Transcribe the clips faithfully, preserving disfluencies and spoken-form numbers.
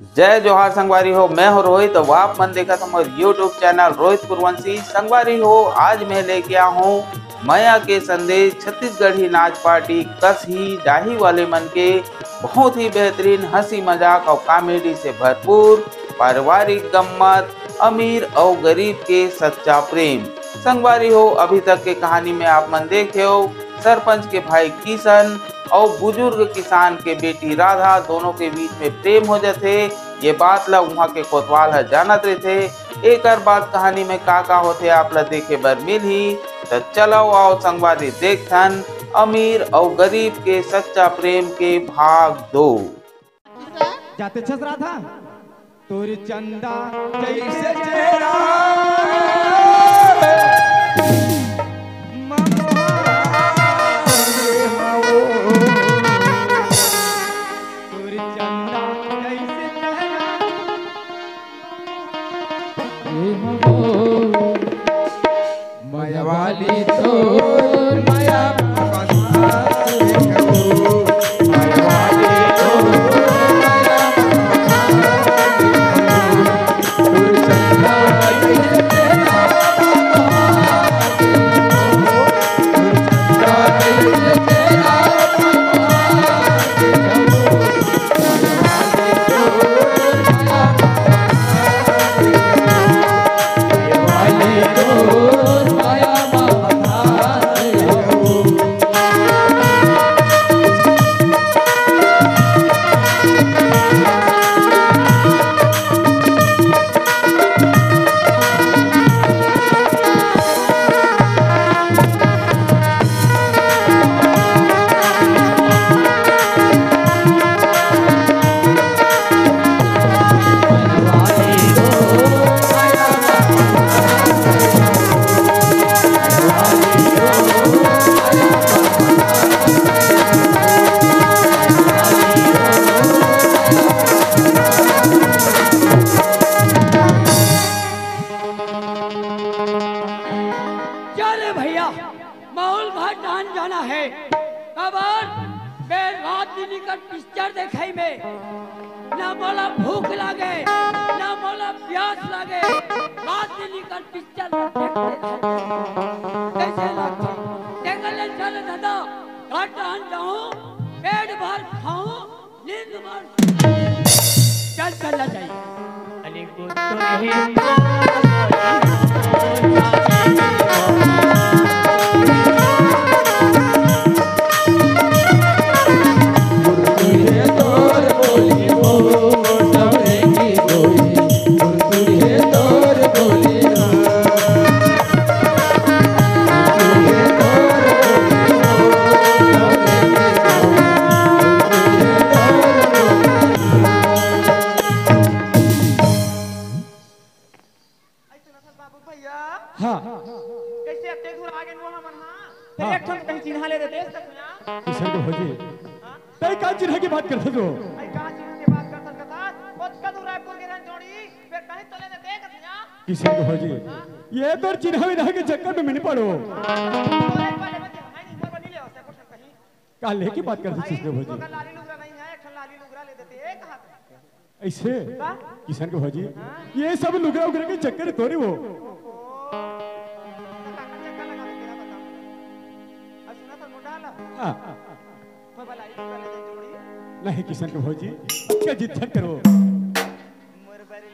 जय जोहार संगवारी हो, मैं हूं रोहित। अब आप मन देखत हो मोर YouTube चैनल रोहित कुरवंशी। संगवारी हो, आज मैं लेके आया हूं मया के संदेश। छत्तीसगढ़ी नाच पार्टी कस ही डाही वाले मन के बहुत ही बेहतरीन हंसी मजाक और कॉमेडी से भरपूर पारिवारिक गम्मत, अमीर और गरीब के सच्चा प्रेम। संगवारी हो, अभी तक के कहानी में आप मन देखे हो, सरपंच के भाई किशन और बुजुर्ग किसान के बेटी राधा दोनों के बीच में प्रेम हो जाथे। ये बात ला उहाँ के कोतवाल ह जानत रहिथे। एकर बाद कहानी में का का होथे, आप ला देखे बर मिलही। त चलो आओ संगवारी, देखथन अमीर और गरीब के सच्चा प्रेम के भाग दो। जाते छस राधा, तोर चंदा जैसे चेहरा। तोर चंदा जैसे चेहरा। मया वाली तोर मया चल भैया, मौल घाट आन जाना है। काबर मैं रात दिन कर पिक्चर देखई में, ना मोला भूख लागे, ना मोला प्यास लागे। रात दिन कर पिक्चर देखते रहे। कैसे लगथे? देख ले चल दादा, घाट आन जाऊं, पेट भर खाऊं, नींद मार। चल, चल, चल। अरे सुनत हस बाबू भैया? हाँ। कैसे अतेक दूर आ गेन वो हमन, हाँ? हाँ। एक ठन कहीं चिन्हा ले देते, ऐसा सुना? किशन के भौजी। हाँ? तैं का चिन्हा के बात करत हस वो? अरे का चिन्हा के बात करत हस कथा? ओतका दूर रायपुर गे रहन जोड़ी, फेर कहीं तो ले देते, ऐसा सुना? किशन के भौजी। हाँ? ये तोर चिन्हा विन्हा के चक्कर में मैं नहीं पड़ो। हाँ, तो एक बार ले बचे, हाँ, नहीं, मोर बनी ले, ऐसा कुछ कहीं। का ले के बात करत हस भाई, किशन के भौजी? ओकर लाली लुगरा नहीं है, एक ठन लाली लुगरा ले देते, एक हाथ। ऐसे? का? किशन के भौजी, हाँ? ये सब लुगरा उगरा के चक्कर तोरे वो। ओहो, तो काकर चक्कर लगा दे तेरा, बताओ। अब सुना तो मोटा ला। हाँ। मैं भला ही कर ले जोड़ी। नहीं किशन के भौजी, क्या जिद मत करो। मोर बरले।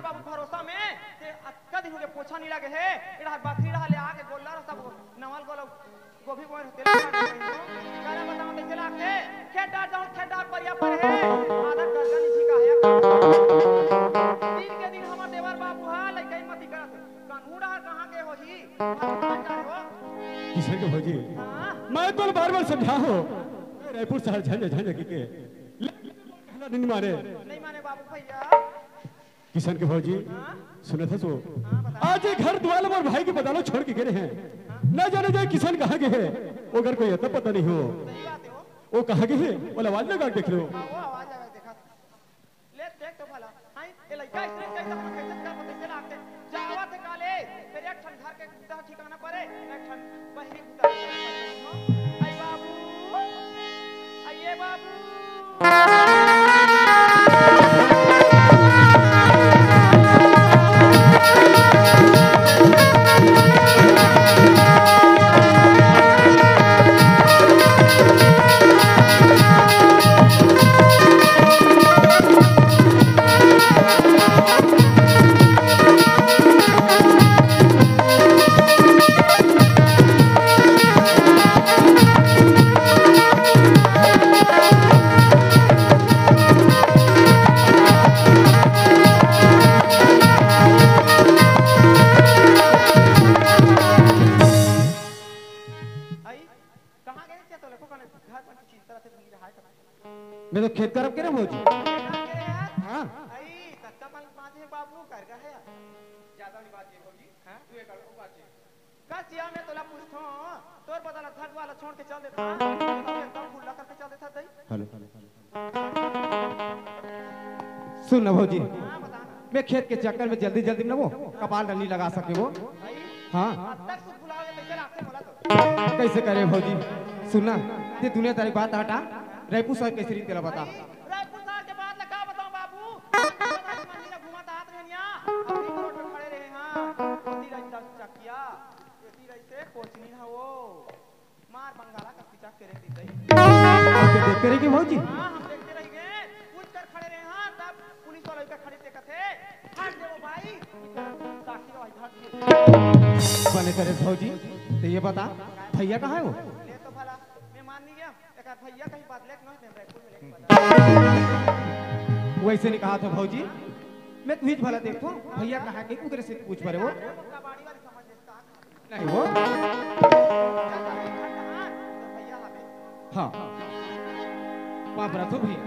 बाबू भरोसा में ते अतका दिन हो गए पोछा नहीं लगे हे। एड़ा बाथरी रहा ले आके गोल्ला रहा सब नवल गोल गोभी बोए रहते ला काट देते हो। काला बताओ ते चला के खेत डार जाओ, खेत डार परिया पर है। आधा गर्दन इसी का है। दिन के दिन हमर देवर बाबू हा लइका ही मती करत। कानून रहा कहाँ के होही? भगवान का हो। किशन के भौजी, हाँ? मैं तो बार-बार समझा हो। रायपुर शहर झंझ झंझ की के। लेकिन कहना नहीं माने। नहीं माने बाबू भैया। किशन के भौजी, हाँ? सुनत हस वो? हाँ, बता। आज ये घर दुआर मोर भाई के बदला छोड़ के गे रहे हैं। हाँ। ना जाने जाए किशन कहाँ गे हे, ओकर कोई अता पता नहीं हो। सही बात है वो। वो कहाँ गे हे, वो आवाज लगा के देख लो। हाँ, वो आवाज आवे, देखा। ले देख तो भला, हाय, ए लइका स्त्री कैसे अपन कैसे कर पते से लागते। जावत है काले, फिर एक ठन घर के गुद्दा ठिकाना परे, एक ठन बहरी गुद्दा ठिकाना परे। आई बाबू, आइए बाबू। आई, कहाँ गए क्या तोले को कने घर पर चिंता रहते भंगी रहा है। मैं तो खेत तरफ के रे भौजी। कहाँ गए यार? हाँ। आई, तत्ता पल पाँच है बाबू, कर गया है यार। ज्यादा नहीं बात ये भौजी। हाँ? तू एक लड़को बात ये। का सिया मैं तोला पूछथों, तोर बदला धक वाला छोड़ के चल देता, तब एकदम खुला करके चल देता दई। हेलो। सुन ना भौजी, हाँ, बता ना। मैं खेत के चक्कर में जल्दी जल्दी में ना वो कपाल डंडी लगा सके वो। भाई, हाँ। अब तक सुध बुलावे कैसे रास्ते बोला तो? कैसे करे भौजी? सुन ना, ते दुनिया तारी बात हटा, रायपुर शहर कैसे रीत तेला बता। भाई, रायपुर शहर के बात ला का बताऊं बाबू? मंदिर घूमत आत रहनिया, अभी रोड पे खड़े रहे हाँ, होती रही दस चक्किया। एती रहिसे कोचनी ह वो। मार बंगाला का पिचाक के रेख दी तई। आप देख करे के भौजी? हाँ, हम देखते रह गए। पूछ कर खड़े रहे हाँ, तब पुलिस वाला ऊपर खड़े देखत है। हट दे वो भाई। साक्षी का भाई हट दे। बने करे भौजी, तो ये बता, भैया कहाँ है वो? ले तो भला, मैं मान नहीं गया। एकर भैया कहीं बदले के नहीं, रायपुर में लेके बदले। वैसे नहीं कहा था भौजी, मैं तुझे भला देखो, भैया कहाँ के कुकरे से पूछ पड़े वो। कबाड़ी वाली समझ लेता। नहीं वो। हाँ। पाँव परत हों भैया।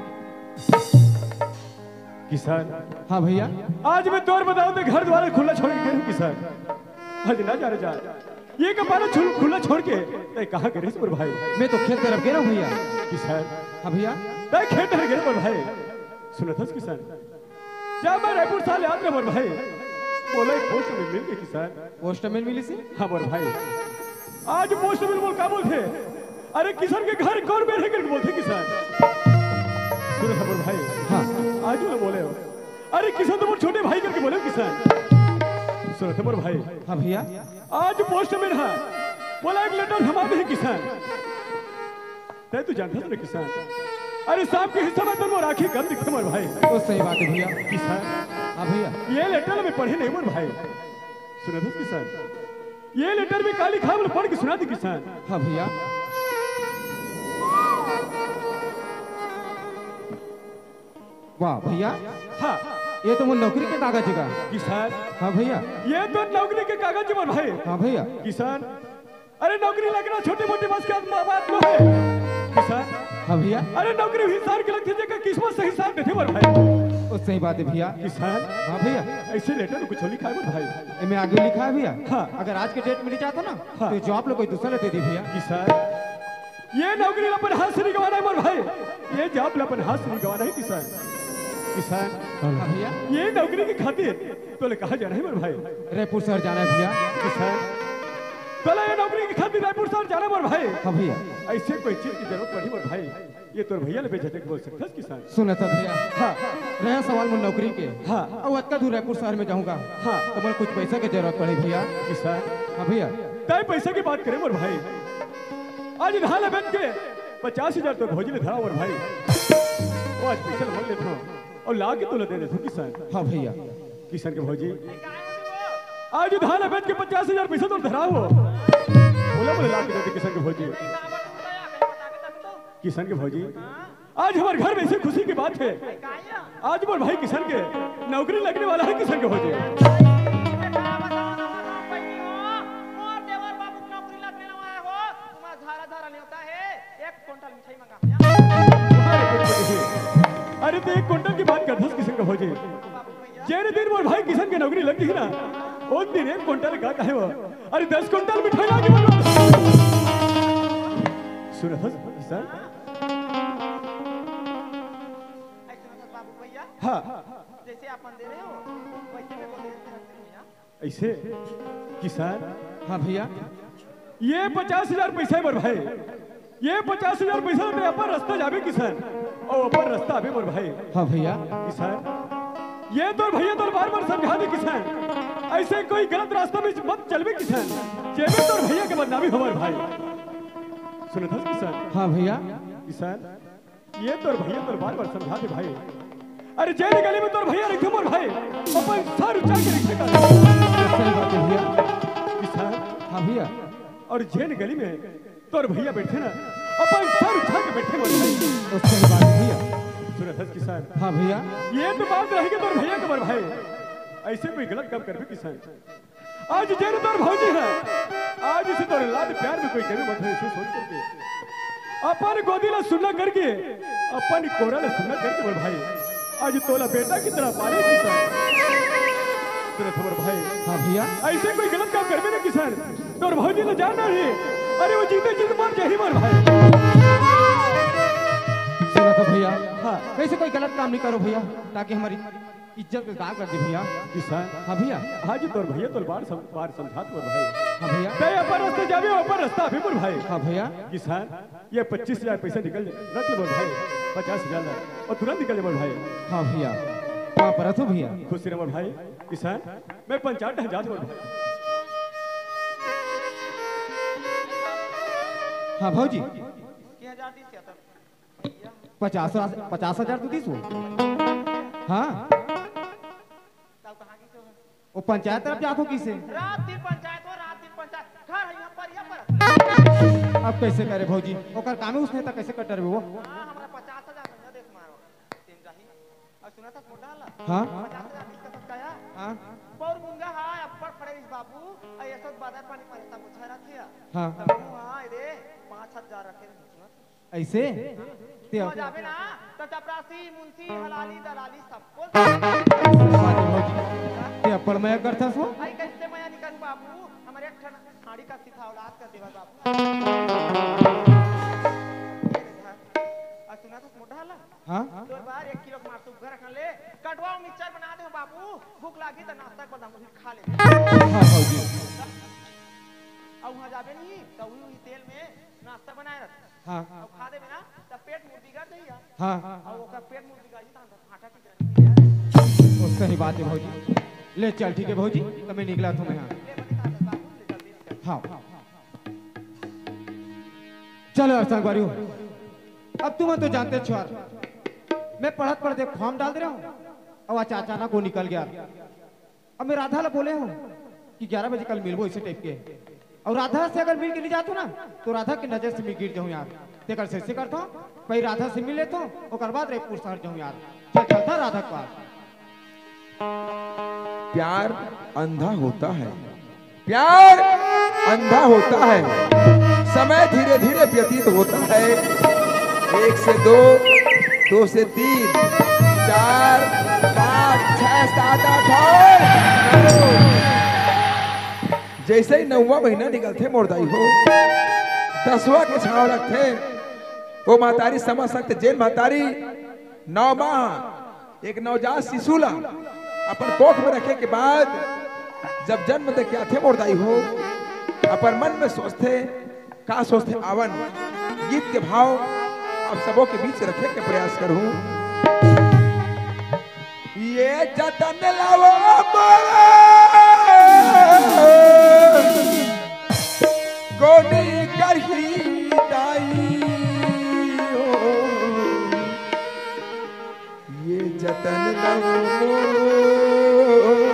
किसान। हाँ भैया। आज मैं तोर बताओ ते घर द्वार खुला छोड़ के गे रहेंव किसान। आज ना जा रे जा। ये कपाला छुल-, खुला छोड़ के तैं कहाँ गे रहेस मोर भाई? मैं तो खेत तरफ गे रहेंव भैया। किसान। हाँ भैया। तैं खेत तरफ गे रहेस मोर भाई। सुनत हस किसान। जब मैं रायपुर शहर ले आत रहेंव मोर भाई, मोला एक पोस्टमैन मिल गे किसान। पोस्टमैन मिलिस? हाँ मोर भाई। आज पोस्टमैन मोला का बोलथे, अरे किशन के घर कौन मेर हे करके बोलथे किसान। सुन मोर भाई। हाँ। आज मोला बोले हो, अरे किशन तो मोर छोटे भाई करके बोले हो किसान। सुन मोर भाई। हाँ भैया। आज पोस्टमैन हा मोला एक लेटर थमा दे हे किसान। तैं तो जानथस ना किसान, अरे सांप के हिस्सा में तो मोर आँखी कम दिखथे मोर भाई। तो सही बात है भैया। किसान, हाँ भैया। ये लेटर मैं पढ़े नहीं मोर भाई। सुनत हस किसान, ये लेटर में का लिखा है, मोला पढ़ के सुना दे किसान। हाँ भैया। वाह भैया। हाँ। ये तो मोर नौकरी के कागज हे गा। किसान। हाँ भैया। ये तो नौकरी के कागज हे मोर भाई। हाँ भैया। किसान, अरे नौकरी लगना छोटी मोटी बस के बात नो हे। किसान। हाँ भैया। अरे नौकरी उही इंसान के लगथे जेकर किस्मत सही साथ देथे मोर भाई। ओ सही बात हे भैया। किसान। हाँ भैया। ऐसे लेटर में कुछ लिखा है मोर भाई। एमे आगे लिखा है भैया। हाँ। अगर आज के डेट मिल जाता ना, हाँ। तो जॉब ला कोई दूसरा ला दे दे भैया। किसान। ये नौकरी ला अपन हाथ से नहीं गंवाना है मोर भाई। ये जॉब ला अपन हाथ से नहीं गंवाना है किसान। किसान। हाँ भैया। ये नौकरी के खातिर तोला कहाँ जाना है मोर भाई? रायपुर शहर जाना है भैया। किसान। तोला ये नौकरी के खातिर रायपुर शहर जाना मोर भाई। हाँ भैया। ऐसे कोई चीज के जरूरत पड़ही मोर भाई, ये तोर भैया ले बेझिझक बोल सकथस किसान। सुन तो भैया। हाँ। रहा सवाल मोर नौकरी के। हाँ। अउ अतका दूर रायपुर शहर में जाहूँ गा। हाँ। तो मोला कुछ पैसा के जरूरत पड़ही भैया। किसान। हाँ भैया। तैं पैसा के बात करे मोर भाई, आज धान ला बेच के पचास हजार तोर भौजी ले धरा मोर भाई। वो आज पैसा ला मोल लेथों अउ ला के तोला दे देथों किसान। हाँ भैया। किशन के भौजी, आज धान बेच के पचास हजार पैसा तो धरा हो। बोला, बोला, ला के दे दे किशन के भौजी। किशन के भौजी, आज हमारे घर में ऐसी खुशी की बात है। आज मोर भाई किशन के नौकरी लगने वाला है। किशन के भौजी, अरे तो एक कुंटल की बात कर दस किशन के भौजी। जेन दिन मोर भाई किशन के नौकरी लग गई ना, उन दिन एक कुंटल का कहे वो, अरे दस कुंटल मिठाई ला के बोलो। सुनत हस किशन? हाँ। जैसे आप दे रहे हो, वैसे मेरे को दे देते हैं भैया। ऐसे किशन? हाँ भैया। ये पचास हजार पैसा है मोर भाई, ये पचास हजार पैसा में अपन रास्ता जाबे किशन, और अपन रास्ता आबे मोर भाई। हाँ भैया। किशन, ये तोर भैया तोर बार बार समझा दे किशन, ऐसे कोई गलत रास्ता में मत चलबे किशन, जेमे तोर भैया के बदनामी हो मोर भाई। सुनत हस किशन? हाँ भैया। किशन, ये तोर भैया तोर बार बार समझा दे भाई। अरे जेन गली में तोर भैया रहिथे मोर भाई, अपन सर उठा के रहिथे का। सही बात है भैया। किशन। हाँ भैया। और जेन गली में तोर भैया बैठे ना, अपन सर उठा के बैठे मोर भाई। तो सही बात है भैया। सुनत हस किशन? हाँ भैया। ये तो बात रही कि तोर भैया के मोर भाई, ऐसे कोई गलत काम करबे किशन? आज जेन तोर भौजी है, आज इसे तोर लाड प्यार में कोई कमी मत हो, इसे सोच करके अपन गोदी ला सुन्ना करके, अपन कोरा ला सुन्ना करके मोर भाई, आज तोला बेटा की तरह पाले किशन। तेरा खबर भाई। हाँ भैया। ऐसे कोई गलत काम करबे ना किशन, तोर भौजी ला जानना ही। अरे वो जीते जीत मर जाही मोर भाई। सुना तो भैया। हाँ। कैसे कोई गलत काम नहीं करो भैया, ताकि हमारी इज्जत में दाग लग दे भैया। किशन। हाँ भैया। हाँ जी, तोर भैया तोर बार सम-, बार समझात मोर भाई। हाँ भैया। तय अपन रास्ते जाबे, अपन रास्ता अभी मोर भाई। हाँ भैया। किशन, ये पच्चीस हजार पैसा निकल रख ले मोर भाई, पचास हजार ला, और तुरंत निकल ले मोर भाई। हाँ भैया। हाँ, परत हो भैया। खुश रहे मोर भाई। किशन, मैं पंचायत ढंग जात मोर भाई। हाँ भौजी। पचास, पचास हजार तो दीस वो। हाँ। तब कहाँ गई से हो? वो पंचायत तरफ जात हो किसे? रात दिन पंचायत हो, रात दिन पंचायत। घर है यहाँ पर, यहाँ पर। अब कैसे करे भौजी? ओकर कामे उसने तक कैसे कटर वो? हाँ, हमारा पचास हजार महीना देख मारो। तेम जाही। और सुना था मोटा वाला? हाँ। पचास हजार किसका सबका है? हाँ। पौर मुंगा है, अब्बड़ फड़े इस बाबू। और ये सब बाजार पानी पड़ता, मुझे रखे है। हाँ। तब वो, हाँ, रे, पाँच हजार रखे हैं, सुना था? ऐसे? ते तू जाबे ना, तो चपरासी, मुंशी, हलाली, दलाली, सब कुछ। ऐसे बात है भौजी। ते अब्बड़ मया करथस हो? आई कैसे मया नहीं करूँ बाबू? हमारे एक ठन हाड़ी का सीधा औलाद कर देवा बाबू। ये देखा। और सुना था मोटा वाला? हाँ? तोर बार एक किलो मार सुग्घर रख ले, कटवाओ मिक्सचर बना दे बाबू, भूख लागी तो नाश्ता के बाद हम खा ले। हाँ भौजी। अब वहाँ जाबे नहीं, तो वही, वही तेल में नाश्ता बनाए रख। हाँ। अब खा देबे ना, तब पेट मुड़ बिगड़ जाइए। हाँ। अब ओकर पेट मुड़ बिगड़ जाइए, तो हम आटा की जरूरत नहीं है। वो सही बात है भौजी। ले चल, ठीक है भौजी, तो मैं निकला था मैं यहाँ। ले बने खा ले बाबू, ले जल्दी निकल। हाँ। चलो यार संगवारी हो, अब तुम तो जानते हो यार, मैं पढ़त पढ़त एक फॉर्म डाल दे रहा हूँ, और आज अचानक वो निकल गया। अब मैं राधा ला बोले हूँ कि ग्यारह बजे कल मिलबो, इसे टाइप के। और राधा से अगर मिल के नहीं जातो ना, तो राधा के नजर से मैं गिर जाऊँ यार। तेकर से ऐसे करता हूँ, पहले राधा से मिल लेता हूँ, ओकर बाद रायपुर शहर जाऊँ यार। चल, चलता राधा के पास। प्यार अंधा होता है, प्यार अंधा होता है, समय धीरे धीरे व्यतीत होता है। एक से दो, दो से तीन, चार, पाँच, छह, सात, आठ और जैसे ही नौवां महीना निकलथे मोर दाई हो, दसवां के छांव लगथे। वो महतारी समझ सकथे, जेन महतारी नौ माह एक नवजात शिशु ला अपन कोख में रखे के बाद जब जन्म दे के आथे मोर दाई हो, अपन मन में सोचथे, का सोचथे, आवन गीत के भाव आप सबो के बीच रखे के प्रयास करूं। ये जतन लावो मोर कोनी करही दाई हो, ये जतन लावो मोर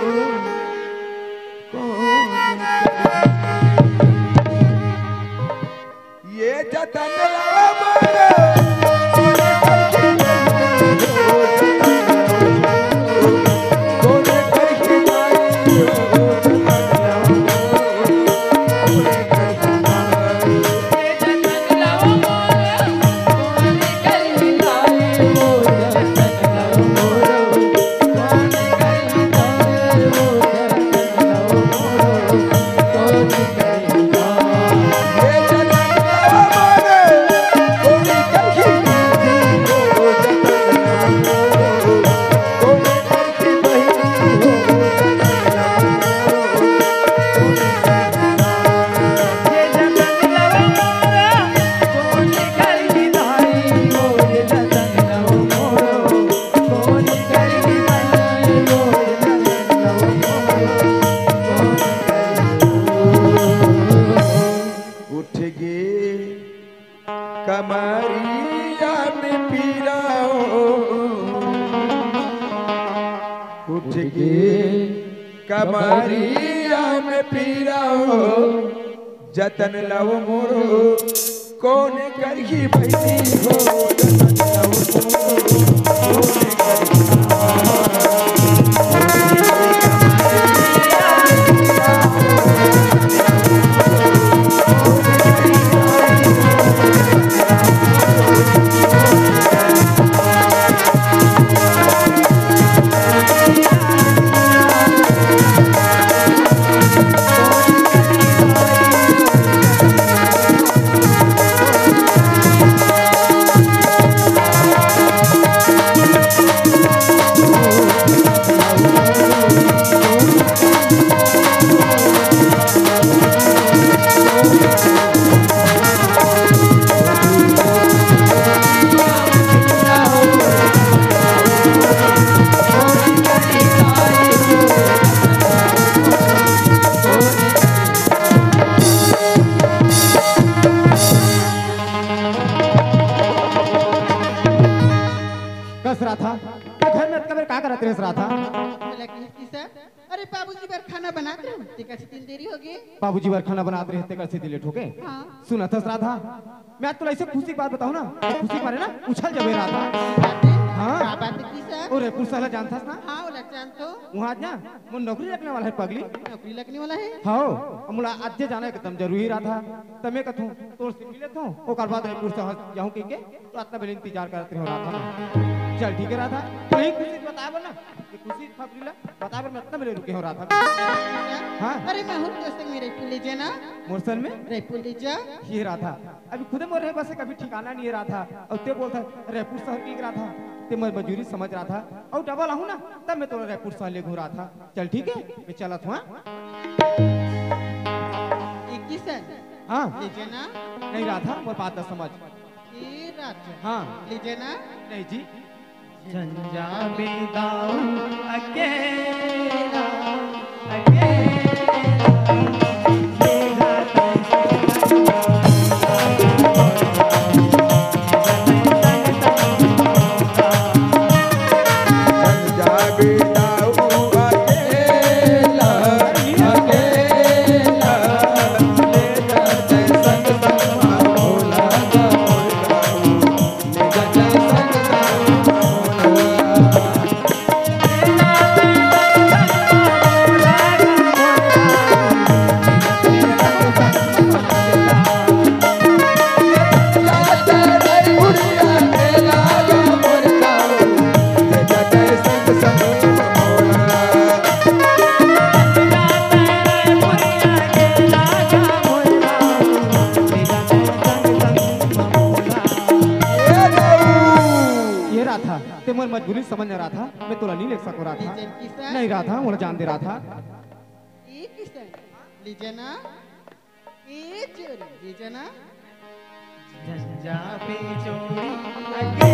कमरिया में पीरा हो, जतन लव मोरो, कौन करही बहिनी हो, जतन लव मोरो, कौन करही। कस राधा, तो घर में अतका बेर का करत रहे राधा? बोला कि किसन, अरे बाबूजी बर खाना बनात रहे, तेकर से दिन देरी हो गए। बाबूजी बर खाना बनात रहे, तेकर से दिन लेट हो गए। हाँ। सुनत हस राधा, मैं आज तोला ऐसे खुशी की बात बताऊँ ना, खुशी के मारे ना उछल जबे राधा। बात है? हाँ। का बात है किसन? ओ रैपुर सहर ला जानथस ना? हाँ, ओला जानथों। वहाँ आज ना मोर नौकरी लगने वाला है पगली। नौकरी लगने वाला है? हाँ, अब मोला आज जाना एकदम जरूरी राधा। त मैं कथूँ, तोर से मिल लेथों, ओकर बाद रैपुर सहर जाहूँ कहिके, तो अतना बेर इंतजार करत रहे राधा ना। चल ठीक है राधा, तो यही खुशी बताए बर ना, ये खुशी पगली ला बताए बर मैं अतना बेर रुके हँव राधा। हाँ। अरे मैं हूँ तो संग में रैपुर ले जाना। मोर संग में? रैपुर ले जा। ये राधा, अभी खुदे मोर रहे बसे कभी ठिकाना नहीं है राधा। अउ ते बोलत हस रैपुर सहर के राधा, ते मोर मजबूरी समझ राधा। अउ डबल आहूँ ना, तब मैं तोला रैपुर सहर ले घूँ राधा। चल ठीक है, मैं चलत हूँ, हाँ? ए किसन। हाँ। ले जाना। नहीं राधा, मोर बात ला समझ। ए राधा। हाँ। ले जाना। नहीं जी। झंझा बेदाऊ अकेला, अकेला, झंझा बेदाऊ अकेला, अकेला, ले जाते संग संग भोला बाबा। ये राधा, ते मोर मजबूरी समझ न राधा, मैं तोला नहीं ले सको राधा। नहीं राधा, मोला जान दे राधा। ए किसन, ले जाना। ए चोरी, ले जाना। झंझा पे चोरी लगे।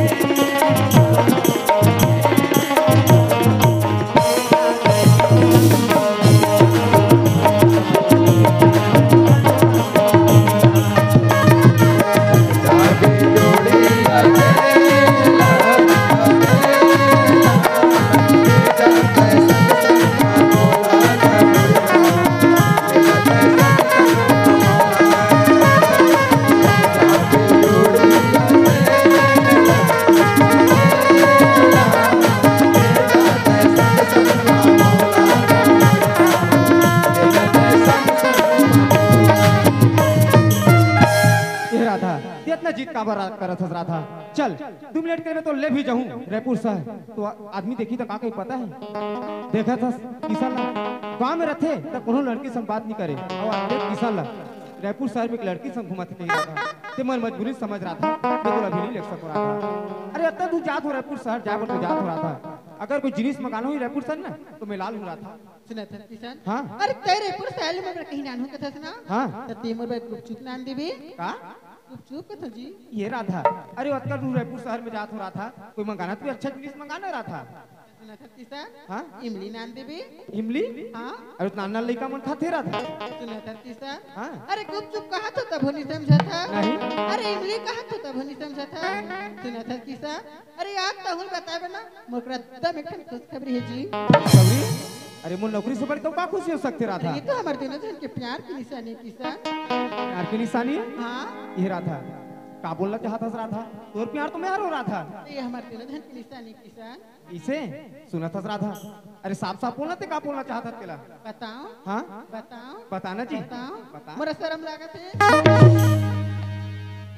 ए राधा, ते अतना जिद काबर करत हस राधा? चल, दू मिनट के मैं तोला ले भी जाहूँ रैपुर सहर, तो आ-, आदमी देखही त का कही पता है? देखत हस किसन ला, गाँव में रथे त कोनो लड़की संग बात नहीं करे, अउ आज देख किसन ला रैपुर सहर में एक लड़की संग घूमत हे कही राधा। ते मोर मजबूरी समझ राधा, मैं तोला भी नहीं ले सको राधा। अरे अतना दूर जात हँव रैपुर सहर, जाए बर तो जात हँव राधा। अगर कोई जिनिस मंगाना होही रैपुर सहर ना, तो मैं ला लूँ राधा। सुनत हस किसन? हाँ। अरे तैं रैपुर सहर में कहीं नानहूँ कथस ना? हाँ। त ते मोर बर गुपचुप लान देबे। का? गुपचुप कथों जी। ए राधा, अरे अतका दूर रैपुर सहर में जात हँव राधा, कोई मंगाना तो अच्छा जिनिस मंगा ना राधा। सुनत हस किसन? हाँ? इमली लान देबे। इमली? हाँ। अरे अतना नान लइका मन खाथे राधा। सुनत हस किसन? हाँ। अरे गुपचुप कहत हँव तभो नहीं समझत हस। नहीं। अरे इमली कहत हँव तभो नहीं समझत हस। सुनत हस किसन? अरे आज तहूँ बताबे ना, मोर करा एकदम एक ठन खुशखबरी हे जी। खुशखबरी? अरे मोर नौकरी से बढ़ के का खुशी हो सकथे राधा? अरे ये तो हमर दोनों झन के प्यार के निशानी किसन। प्यार के निशानी? हाँ। ये राधा, का बोलना चाहत हस राधा? तोर प्यार तो मैं हरों राधा। ये हमर दोनों झन के निशानी किसन। इसे सुनत हस राधा? अरे साफ साफ बोलना, ते का बोलना चाहत हस तेला? बताओ। हाँ? बताओ। बताना जी। बताओ। बता। मोला शरम लागत हे।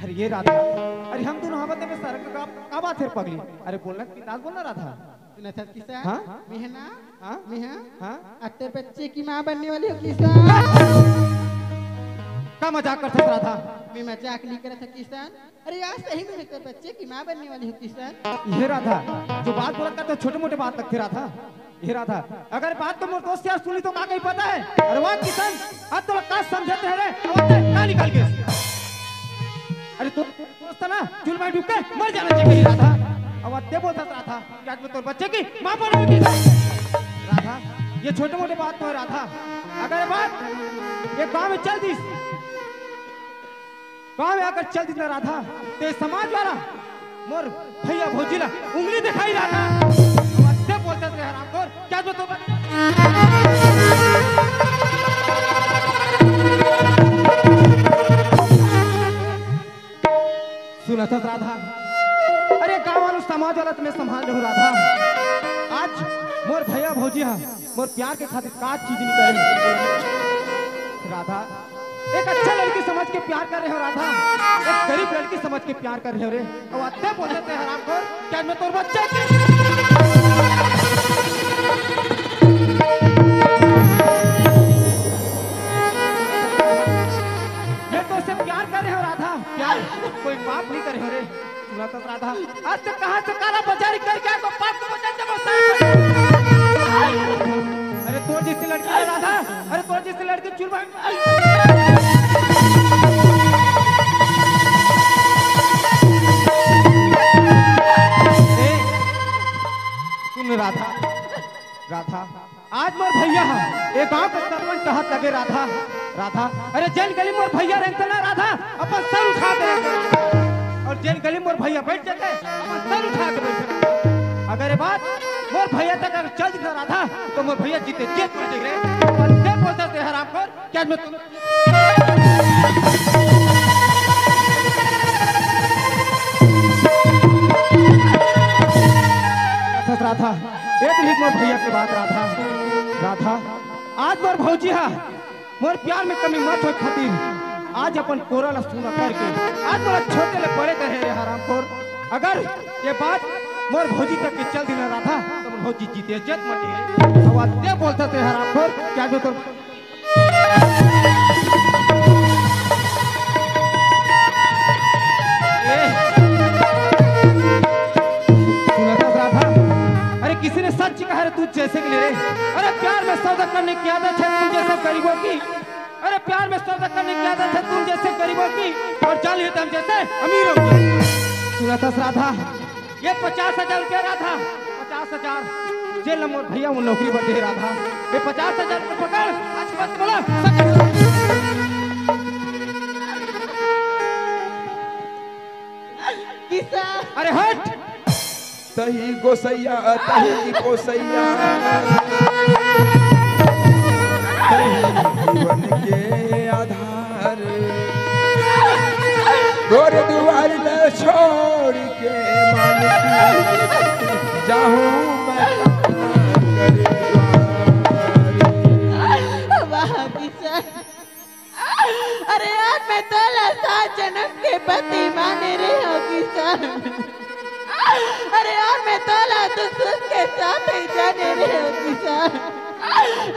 अरे ये राधा, अरे हम दोनों हावत में शरम का, का बात हे पगली? अरे बोलना, बिंदास बोलना राधा। सुनत हस किसन? हाँ? मेहा ना? हाँ? मेहा? हाँ? अब तोर बच्चे की माँ बनने वाली हूँ किसन। का मजाक करत हस राधा? मैं मजाक नहीं करत हूँ किसन। अरे यार, सही में मैं तोर बच्चे की माँ बनने वाली हूँ किसन। ये राधा, जो बात बोलत का तो छोटे मोटे बात लगथे राधा। ये राधा, अगर बात तो मोर दोस्त यार सुनी तो का कही पता हे? अरे वाह किसन, अब तो का समझत हे रे? अब ते का निकल गे? अरे तो दोस्त ना, चुल में डूब के मर जाना चाहिए राधा। अब ते बोलत हस राधा कि आज मैं तोर बच्चे की माँ बनूंगी। राधा, ये छोटे मोटे बात तो हे राधा। अगर बात ये गाँव में चल दिस, गाँव में अगर चल दिस ना राधा, ते समाज वाला मोर भैया भौजी ला उंगली दिखाही राधा। अब ते बोलत हस रे हरामखोर, क्या जो तो बता। सुनत हस राधा, अरे गाँव वाला समाज वाला तो मैं संभाल लेहूँ राधा। आज मोर भैया भौजी हा मोर प्यार के खातिर का चीज नहीं करे राधा। एक अच्छा लड़की समझ के प्यार कर रहे हो राधा, एक गरीब लड़की समझ के प्यार कर रहे हो रे। अब ते बोलत हस रे हरामखोर, क्या मैं तोर बच्चा के मैं तोर से प्यार कर रहे हो राधा, प्यार कोई पाप नहीं करे हो रे। सुनत हस राधा, आज तक कहाँ से काला बाजारी करके आए तो पाप को बचा जब साथ। अरे तोर जैसी लड़की है राधा, अरे तोर जैसी लड़की चुलबुल। ए, सुन राधा, राधा, आज मोर भैया हा, ए गांव के सरपंच कहत लगे राधा, राधा, अरे जेन गली मोर भैया रेंगथे ना राधा, अपन सर उठा के रेंगथे। अउ जेन गली मोर भैया बइठ जाथे, अपन सर उठा के बइठे राधा। अगर ए बात मोर भैया तक अगर चल दिस ना राधा, त मोर भैया जीते जी मर जाही रे। अउ ते बोलत हस रे हरामखोर, क्या मैं तुम राधा, ए तो मोर भैया के बात राधा, राधा, आज मोर भौजी हा मोर प्यार में कमी मत होय खातिर आज अपन कोरा ला सूना करके आज मोला छोटे ले बड़े करे हे रे हरामखोर। अगर ए बात मोर भौजी तक के चल दिस ना राधा, त मोर भौजी जीते जी मर जाही रे। अउ ते बोलत हस रे हरामखोर, क्या जो तोर ए, सुनत हस राधा, अरे किसी ने सच कहा रे तू जैसे के लिए रे। अरे प्यार में सौदा करने की आदत है तुम जैसे गरीबों की। अरे प्यार में सौदा करने की आदत है तुम जैसे गरीबों की, और जान लेते हम जैसे अमीरों की। सुनत हस राधा, ये पचास हजार रुपया राधा, पचास हजार। जेन ला मोर भैया वो नौकरी बर दे राधा, ये पचास हजार रुपया पकड़, आज मत बोला। किसा। अरे हट। तही गोसैया, तही पोसैया, तही जीवन के आधार। तोर दुआर ले छोड़ के मालिक जाहूं मैं कहां कर द्वार। वाह किसन, अरे यार, मैं तोला सात जनम के पति माने रहे हो किसन। अरे यार, मैं तोला दुख सुख के साथ ही जाने रहे हो किसन।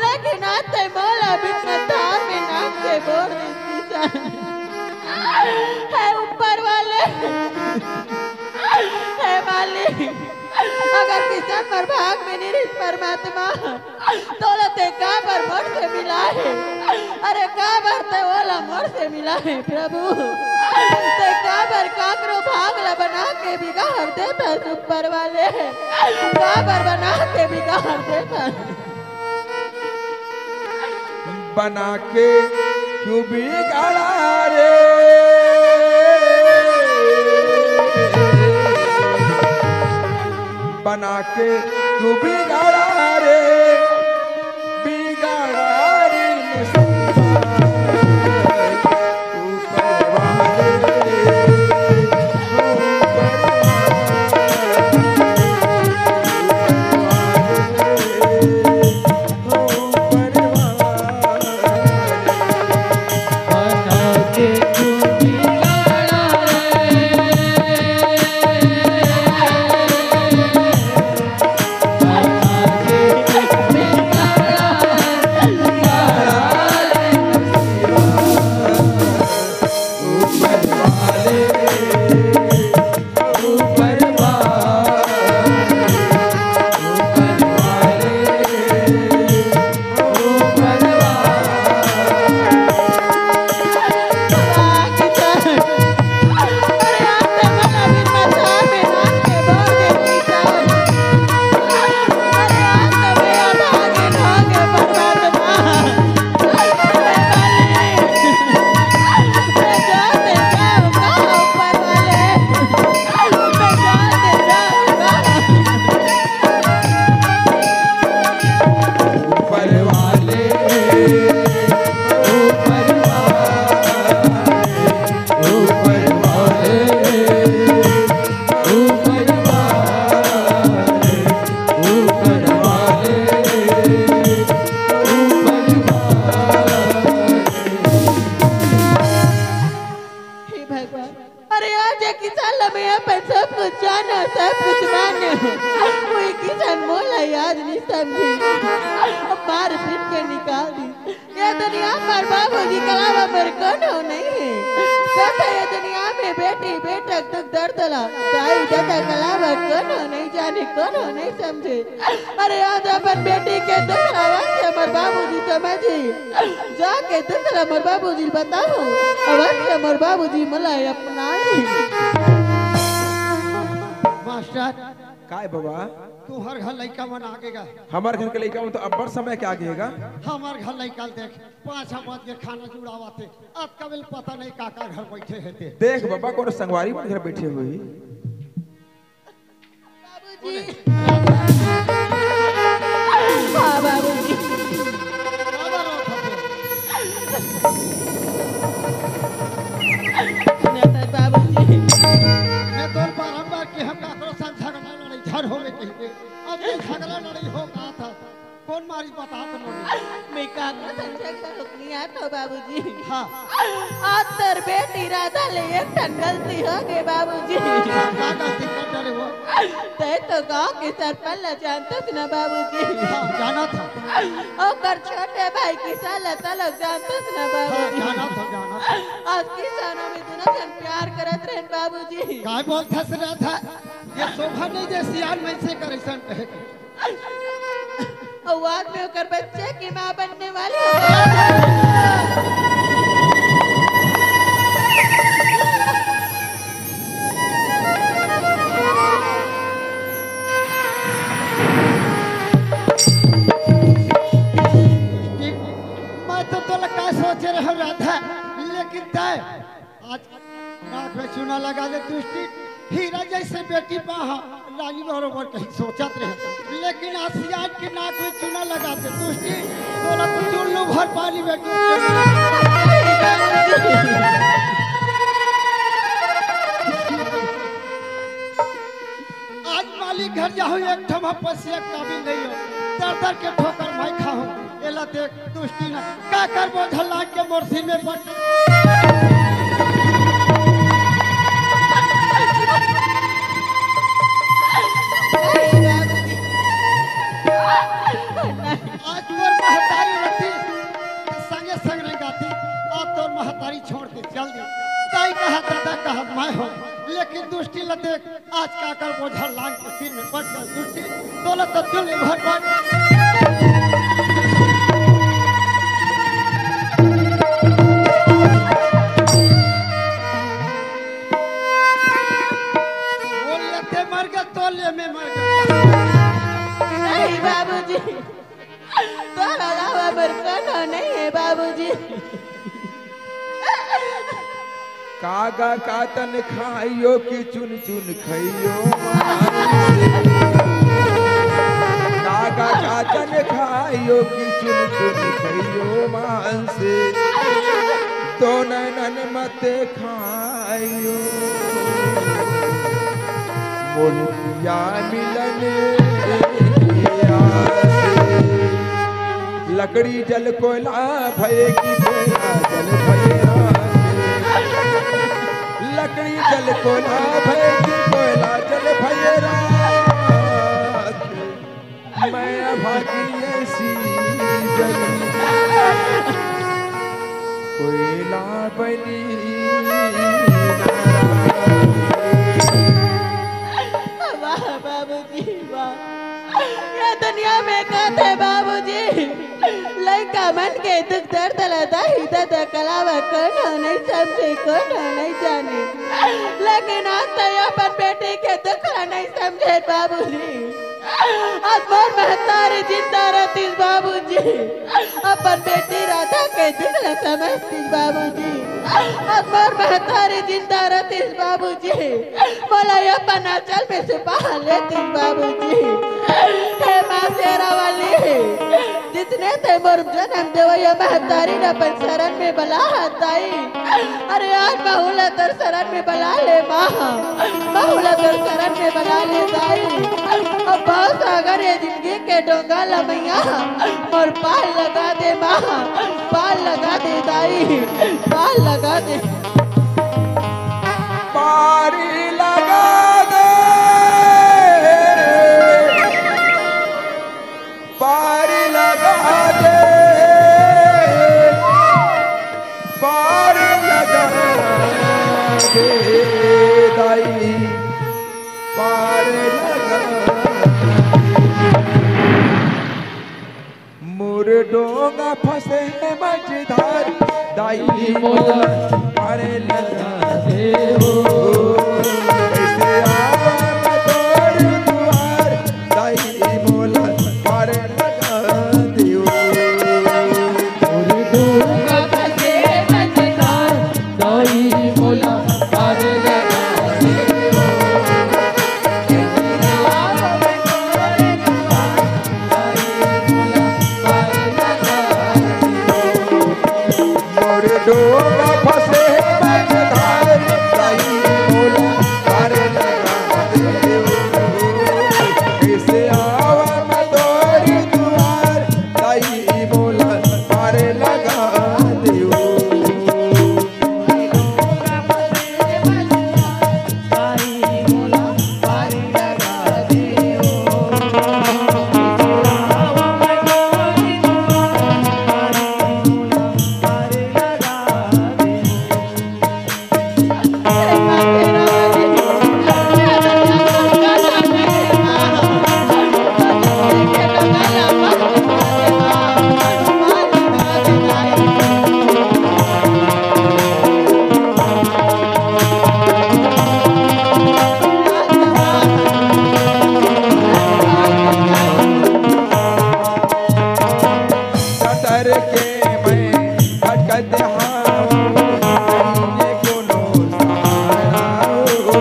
लेकिन आज ते मोला बिन धार में नाम से बोल दे किसन। हे ऊपर वाले, हे मालिक, अगर किसन मोर भाग में नहीं रहिस परमात्मा, तोला ते काबर मोर से मिलाहे? अरे काबर ते ओला मोर से मिलाहे प्रभु? ते काबर काकरो भाग ला बना के बिगाड़ देथस ऊपर वाले? काबर बना के बिगाड़ देथस? बना के क्यों बिगाड़ा रे, बना के क्यों बिगाड़ा रे। जी के अलावा मोर कोनो नहीं हे। कथे ये दुनिया में बेटी बेटा के दुख दर्द ला दाई ददा के अलावा कोनो नहीं जाने, कोनो नहीं समझे। अरे आज अपन बेटी के दुख ला अवश्य मोर बाबूजी समझही। जाके दुख ला मोर बाबूजी ल बताहूँ, अवश्य मोर बाबूजी मोला अपनाही। मास्टर, काय बबा? तुहर घर लइका मन आगे गा। हमर घर के लइका मन तो अब्बड़ समय के आगे हे गा। हमर घर लइका ल देख, पाँच बज के खाना जुड़ावत हे, अतका बेर पता नहीं का का घर बइठे हे ते। देख बबा, कोनो संगवारी मन घर बइठे होही। बाबूजी। हाँ, बाबूजी। बाबा रो खपे। नहीं तो बाबूजी। मैं तोर बारंबार के हम काकरो संग झगड़ा लड़ाई झड़ होवे कहिके। अब ये झगड़ा लड़ाई हो का था? कौन मारी बता तो मोरी? मैं काकरो संग झगड़ा होकनी आत हो बाबूजी। हाँ। आज तोर बेटी राधा ले एक ठन गलती हो गे बाबूजी। हाँ, का गलती कर डाले वो? तैं तो गांव के सरपंच ला जानतस ना बाबूजी। हाँ, जानत हँव। ओकर छोटे भाई किसान ला तैं लोग जानतस ना हाँ, बाबूजी। जानत हँव, जानत हँव। आज किसानों में दुनों झन प्यार करत रहेन बाबूजी। काय बोलथस राधा? ये शोभा नहीं दे सियान मनसे कर अइसन कहे। अउ बाद में ओकर बच्चे की माँ बनने वाली हो। मैं तो तोला का सोचे रहूं राधा, लेकिन तैं आज नाक में चूना लगा ले दुष्टी, हीरा जैसे बेटी पा हा, रानी बरोबर कहीं सोचत रहे, लेकिन आज सियान के नाक में चूना लगा दे दुष्टी, तोला तो चुल्लू भर पानी में डूब के आज मालिक घर जाहूं, एक ठमा पसिया काबिल नहीं हो, दर दर के ठोकर मैं खाहूं। एला देख दुष्टी ना, का करबो झल्लान के मोर सिर में पट। आज तोर महतारी रहितिस, त संगे संग रेंगातिस, आज तोर महतारी छोड़ के चल दे। दाई कहा, ददा कहा, मैं हो, लेकिन दुष्टी ला देख, आज काकर बोझा लांग के सिर में पट गे दुष्टी, तोला तो चुल्लू भर पट। बोल ले ते मर गे, तो ले मैं मर गे। नहीं बाबूजी, तोर अलावा मोर कोनो नहीं हे बाबूजी। कागा कातन खाइयो कि चुन चुन खइयो मांसे। कागा कातन खाइयो कि चुन चुन खइयो मांसे। दो नैनन मते खाइयो मोहितिया मिलन आसे। लकड़ी जल कोयला भये कि कोयला जल भये राख। लकड़ी जल कोयला भये कि कोयला जल भये राख। मैं अभागिन ऐसी जनी कोयला बनी ना। वाह बाबूजी वाह। ये दुनिया में कथे बाबूजी, लइका मन के दुख दर्द ला दाई ददा के अलावा कोनो नहीं समझे, कोनो नहीं जाने। लेकिन आज तैं अपन बेटी के दुख ला नहीं समझे बाबूजी। आज मोर महतारी जिंदा रहतिस बाबूजी, अपन बेटी राधा के दुख ला समझतिस बाबूजी। आज मोर महतारी जिंदा रहतिस बाबूजी, मोला अपन आंचल में सुपा लेतिस बाबूजी। हे माँ शेरा वाली, जितने तैं मोर जनम देवइया महतारी ला अपन शरण में बला हस दाई। अरे आज महू ला तोर शरण में बला ले माँ, महू ला तोर शरण में बला ले दाई। अब भवसागर ये जिंदगी के डोंगा ला मैया मोर पार लगा दे माँ, पार लगा दे दाई, पार लगा दे। पारी लगा दे, पारी लगा दे। डोंगा फंसे हे मझधार, दाई मोला पार लगा देव। कइसे आवा मैं तोर दुआर, दाई मोला पार लगा देव। मोर डोंगा फंसे मझधार, दाई मोला पार लगा देव। मोर डोंगा फंसे मझधार, दाई मोला पार लगा देव। कइसे आवा मैं तोर दुआर, दाई मोला पार लगा देव। कतर के मैं भटकत हावं, नइये कोनो सहारा हो।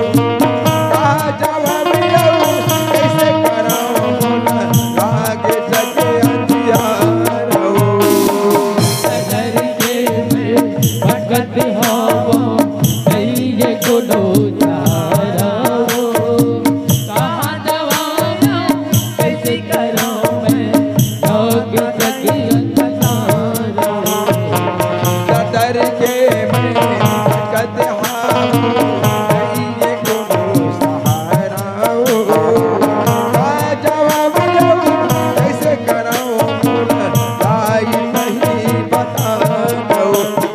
कहाँ जावं मैं अउ कइसे करंव, मोला लागे जग अंधियारा हो। कतर के मैं भटकत हावं, नइये कोनो सहारा हो। कहाँ जावं मैं, कइसे करंव मैं, लागे जग अंधियारा हो। कतर के मैं भटकत हावं, नइये कोनो सहारा हो। कहाँ जावं मैं अउ कइसे करंव, मोला दाई नहीं बतावव।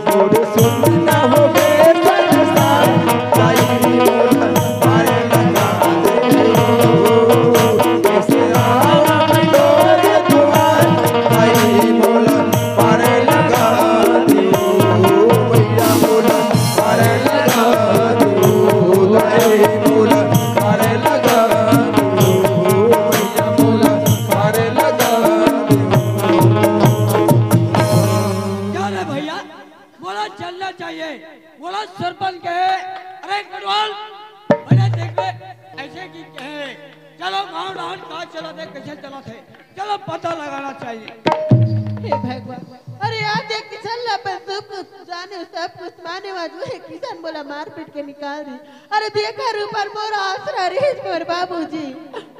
मोर सुन न होगे परेशान, दाई मोला पार लगा देव। कइसे आवा मैं तोर दुआर, दाई मोला पार लगा देव। भैया मोला पार लगा देव, दाई मोला पार लगा देव। भैया मोला पार लगा देव। क्या रे भैया, मोला चलना चाहिए, मोला सरपंच कहे। अरे कोटवाल, भैया देख बे, अइसे कि कहे, चलो गांव डाहर का चलत हे, कइसे चलत हे, चलो पता लगाना चाहिए। हे भगवान, अरे आज एक किसान ला अपन सब कुछ जाने, सब कुछ माने, आज वही किसान मोला मारपीट के निकाल दिस। अरे देखा ऊपर मोर आसरा रहिस मोर बाबूजी,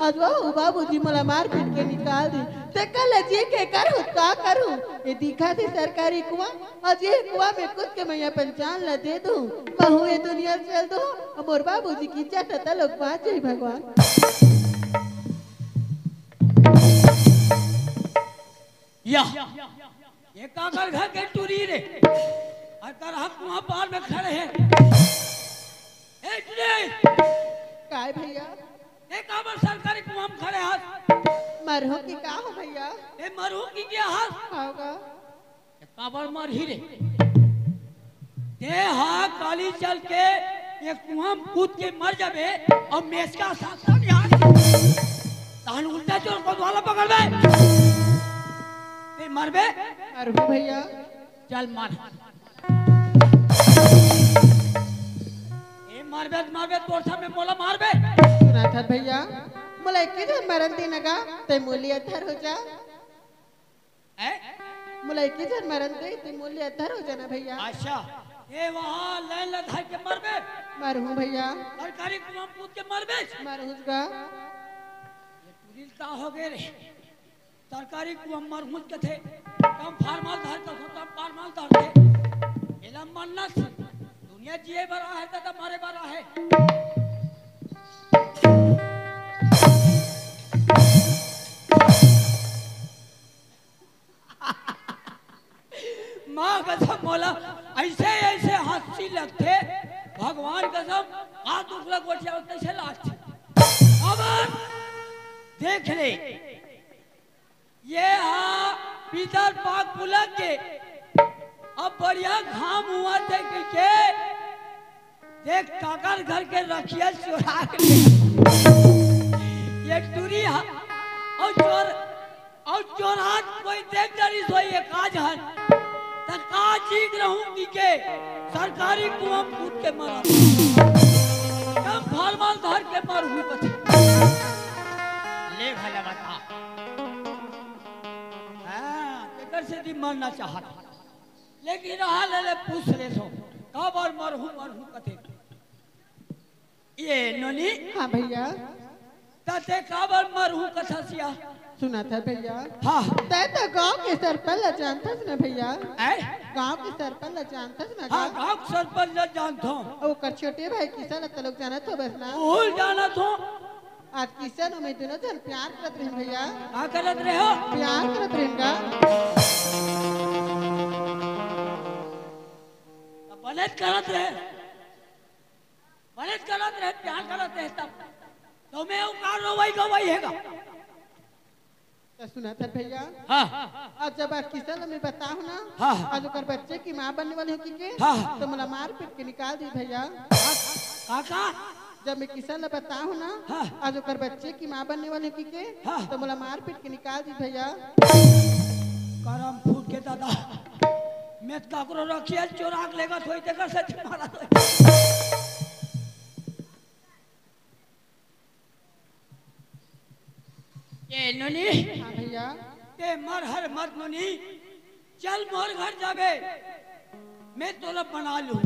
आज वो बाबूजी मोला मारपीट के निकाल दिस। तेकर ले जी के करूँ, का करूँ? ये दिखा थी सरकारी कुआं, आज ये कुआं में कूद के मैं अपन जान ला दे दूँ, महूँ ये दुनिया चल दूँ, अउ मोर बाबूजी के इज्जत तलोक बाँच जाही भगवान। या, ये काकर घर के टूरी रे, अउ करहा कुआं पार में खड़े हे। ए टूरी! काय भैया? ए काबर सरकारी कुआं में खड़े हस? मरहूँ कि का हो भैया? ए मरहूँ कि का हस? हाव गा। ए काबर मरही रे? तें हा काली चल के ये कुआं में कूद के मर जाबे अउ मेचका साथ साथ यहाँ तहन उल्टा चोर कोतवाल ला पकड़बे। तें मरबे? मरहूँ भैया। चल मर। ए मरबे त मरबे, तोर सामने मोला मारबे। सुनत हस भैया, मोला एके झन मरन दे न गा, तें मोर ले अत्थर हो जा। हैं? मोला एके झन मरन दे, तें मोर ले अत्थर हो जाना भैया। अच्छा, ए वहाँ लाइन ला धर के मरबे। मरहूँ भैया। सरकारी कुआं में कूद के मरबे। मरहूँ गा। ये टूरी ल का होगे रे? सरकारी कुआं मरहूँ कथे, कम फार्मल धर कथे, कम फार्मल धरथे। एला मरना से दुनिया जिए बर आहे, त मरे बर आहे। माँ कसम मोला अइसे अइसे हँसी लगथे, भगवान कसम, का दुख ला गोठिया कइसे लागथे। अब देख ले, ये हा पीतर पाक पुलक के, अब बढ़िया घाम हुआ थे कहिके, देख काकर घर के रखिया चोरा के ले। ये टूरी हा, अउ चोर, अउ चोरात कोई देख डरिस होही ये का झन, त का चीज रहूं कहिके, सरकारी कुआं कूद के मरा। कम फॉर्मल धर के मरहूं कथे। ले भला बता। हाँ, तेकर सेती मरना चाहत। लेकिन रहा ले, ले पूछ ले सो, काबर मरहूं, मरहूं कथे। ये नोनी। हाँ भैया। त ते काबर मरहूं कथस या? सुनत हस भैया। हाँ। तैं तो गांव के सरपंच ला जानथस ना भैया? ऐ? गांव के सरपंच ला जानथस ना हाँ, गा? गांव के सरपंच ला जानथों। अउ ओकर छोटे भाई किशन ला तो लोग जानत होबस ना? भूल जानत हों। आज किशन अउ मैं दूनों झन प्यार करत रहेन भैया। का करत रहे हो? प्यार करत रहेन गा। त बनेच करत रहे, बनेच करत रहे, प्यार करत रहे तब। त मैं अउ का रोवई गवई हे गा। त सुनत हस भैया। हाँ। अउ जब आज किशन ला मैं बताहूं ना, हाँ। आज ओकर बच्चे के माँ बनने वाली हों कहिके, हाँ। त मोला मार पीट के निकाल दिस भैया। का, का, का? जब मैं किशन ला बताहूं ना, हाँ। आज ओकर बच्चे के माँ बनने वाली हों कहिके, हाँ। त मोला मार पीट के निकाल दिस भैया। करम फूट के दादा, मैं त काकरो रखिया चोरा के लेगत होही, तेकर सेती मारत होही। ए नोनी। हाँ भैया। ते मरहस मत नोनी, चल मोर घर जाबे, मैं तोला बना लूं।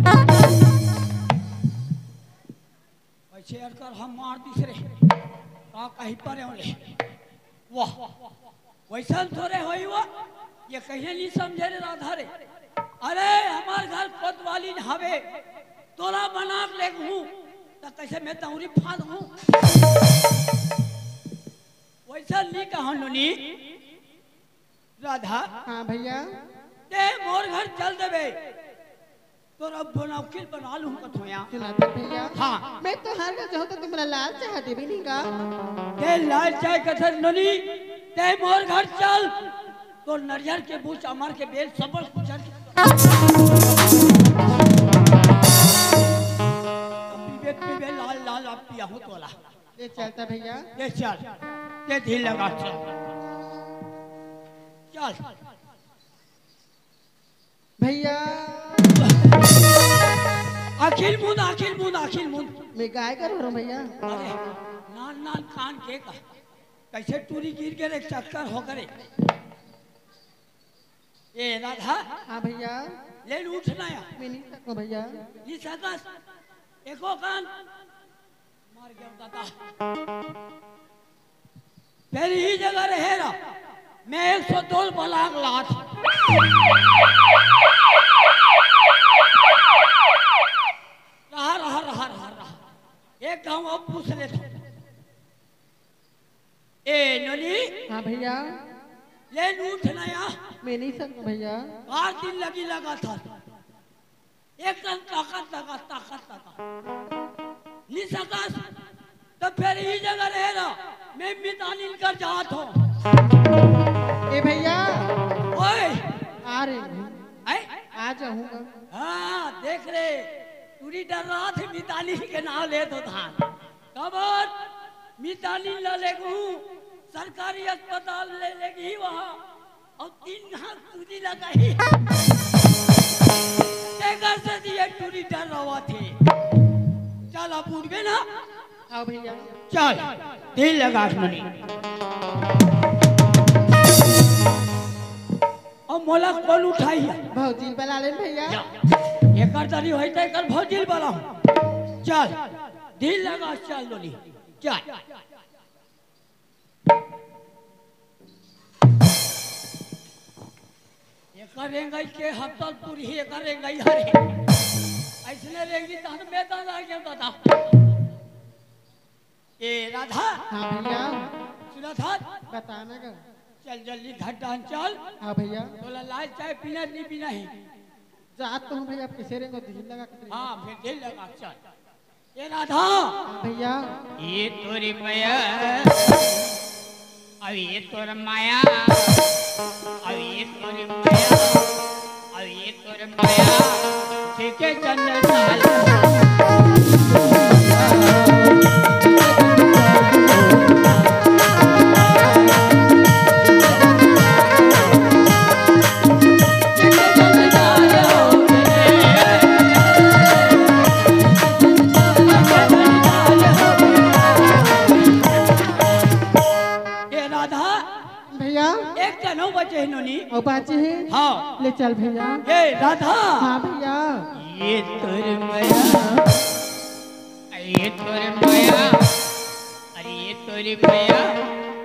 वइसे अरकर हम मार दिस रे, का कही परे हों ले। वाह, वइसन थोरे होही वो, ये कहिके नइ समझे रे राधा रे। अरे हमर घर कोतवाली हवे, तोला बना के लेगहूं, त कइसे मैं दौंरी फांदहूं? वइसन नइ कहंव नोनी। राधा। हाँ भैया। ते मोर घर चल देबे, तोला बनौकिल बना लूं कथों या। सुनत हस भैया। हाँ। मैं तोर घर जाहूं त तैं मोला लाल चाय देबे नहीं गा। ते लाल चाय कथस नोनी, ते मोर घर चल। तोर नरियर के बूच, अमर के बेल, सब कुछ चल। पीबे, पीबे, लाल, लाल, अब पियाहूं तोला। ले चल त भैया। ले चल। ते धीर लगा चल। चल। भैया। आँखी ल मूंद, आँखी ल मूंद, आँखी ल मूंद। मैं गाय कर रहा हूँ भैया। अरे, नान नान कान के का, कइसे टूरी गिर गे रे, चक्कर हो गे रे। ए राधा। हाँ भैया। ले उठ ना या। मैं नइ सकंव भैया। नइ सकस? एको कान मर गेंव दादा। फेर इही जगह रहे रह, मैं एक सौ दो बलाक लात। रहा, रहा, रहा, रहा, रहा। एक घांव अउ पूछ लेथंव। ए नोनी। हाँ भैया। ले उठ ना या। मैं नइ सकंव भैया। बारह दिन लगी लगातार। एक कन ताकत लगा, ताकत लगा। नइ सकस, त फेर इही जगह रहे रह, मैं मितानिन कर जात हंव। ए भैया। ओए। आ रे। हैं? आ जाहूंगा। हाँ, देख रे, टूरी डर्राथे मितानिन के नांव लेत हों तहां। काबर? मितानिन ला लेगहूं, सरकारी अस्पताल ले लेगही वहां। अउ तीन घांव टूरी लगाही। तेकर सेती ये टूरी डर्राथे। चल, अब उठबे ना? हाँ भैया। चल, धीर लगा नोनी। अब मोला कोन उठाही? भौजी ल बला लेन भैया। जा। एकर दरी होही त एकर भौजी ल बलाहूं। चल, धीर लगा, चल नोनी। चल। एकर रेंगई के हफ्ता पूरी, एकर रेंगई हरे। अइसने रेंगी तहन मैं दादा के बता। ए राधा। हाँ भैया। सुनत हस? बता ना गा। चल जल्दी घर डाहन चल। हाँ भैया। तोला लाल चाय पीना नइ पीना हे। जात तो हूँ भैया, अब कइसे रेंगों, धीर लगा के। हाँ, फेर धीर लगा, चल। ए राधा। हाँ भैया। ये तोरी मया, अब ये तोर माया, ये तोरे मया, अब ये तोरे मया, ठीक है, चंद्र साल। ए राधा, भैया। एक जनऊ बचे हे नोनी। अउ बाचे हे? हाँ। ले चल भैया। ए राधा। हाँ भैया। ये तोर मया, ये तोर मया, अरे ये तोर मया,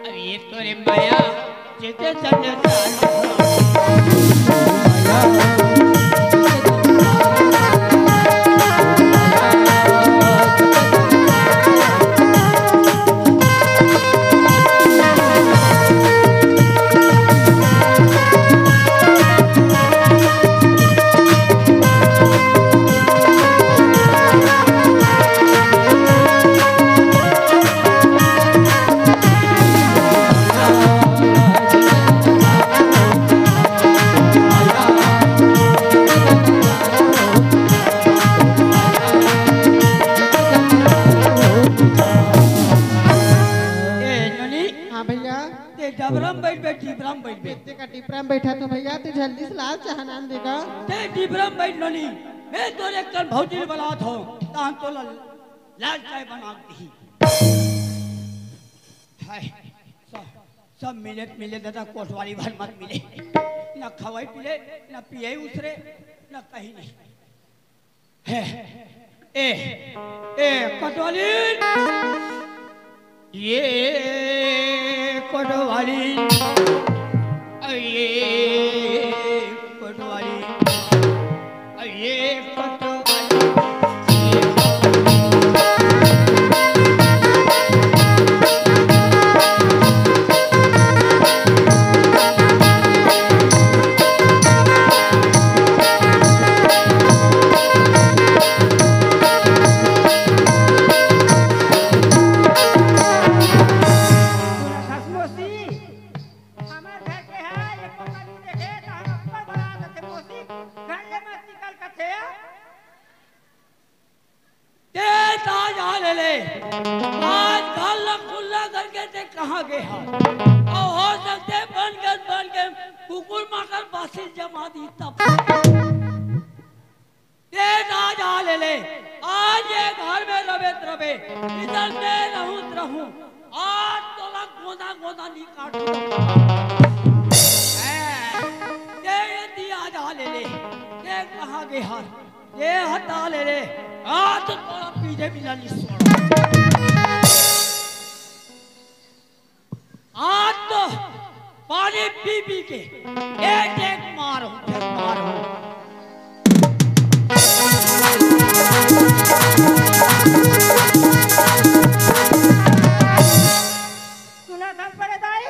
अरे ये तोर मया, जेते चले ए, नोनी, हाँ भैया। ते डबरा म बइठ बे, डिबरा म बइठ बे। ते का डिबरा म बइठा तो भैया, ते जल्दी से लाल चाह नान देगा। ते डिबरा म बइठ नोनी, मैं तोरे कन भौजी ल बलात हौं, तहां तोला लाल चाय बना के दिही। हाय, सब, सब मिले त मिले दादा, कोटवाली भर मत मिले। ना खवई पिले, ना पियई उसरे, ना कहीं नहीं। हे, ए, ए, कोटवाली, ये कोटवाली, ये कोटवाली, ये कोटवाली। सुनत हस मौसी, हमर घर के ह, एको कनी देखे त हम अब्बड़ बड़ा देथे मौसी, घर ले मत निकल कथे। ते त आज हाल ले, आज घर ल खुल्ला करके ते कहाँ गे हस? अउ हो सकथे बन के, बन के कुकुर माकर बासी जमा दिही तब। ते आज हाल ले, आज ये घर में रबे त रबे, इधर में रहूं त रहूं, आज तोला गोदा गोदा नी काटूं। हैं, ते ये दी आज हाल ले, ते कहाँ गे हस? ये हटा ले रे, आज तो तोला पीजे बिना नी छोड़ंव। आज तो पानी पी पी के एक एक मार हूं, एक मार हूं। सुनत हस बड़े दाई,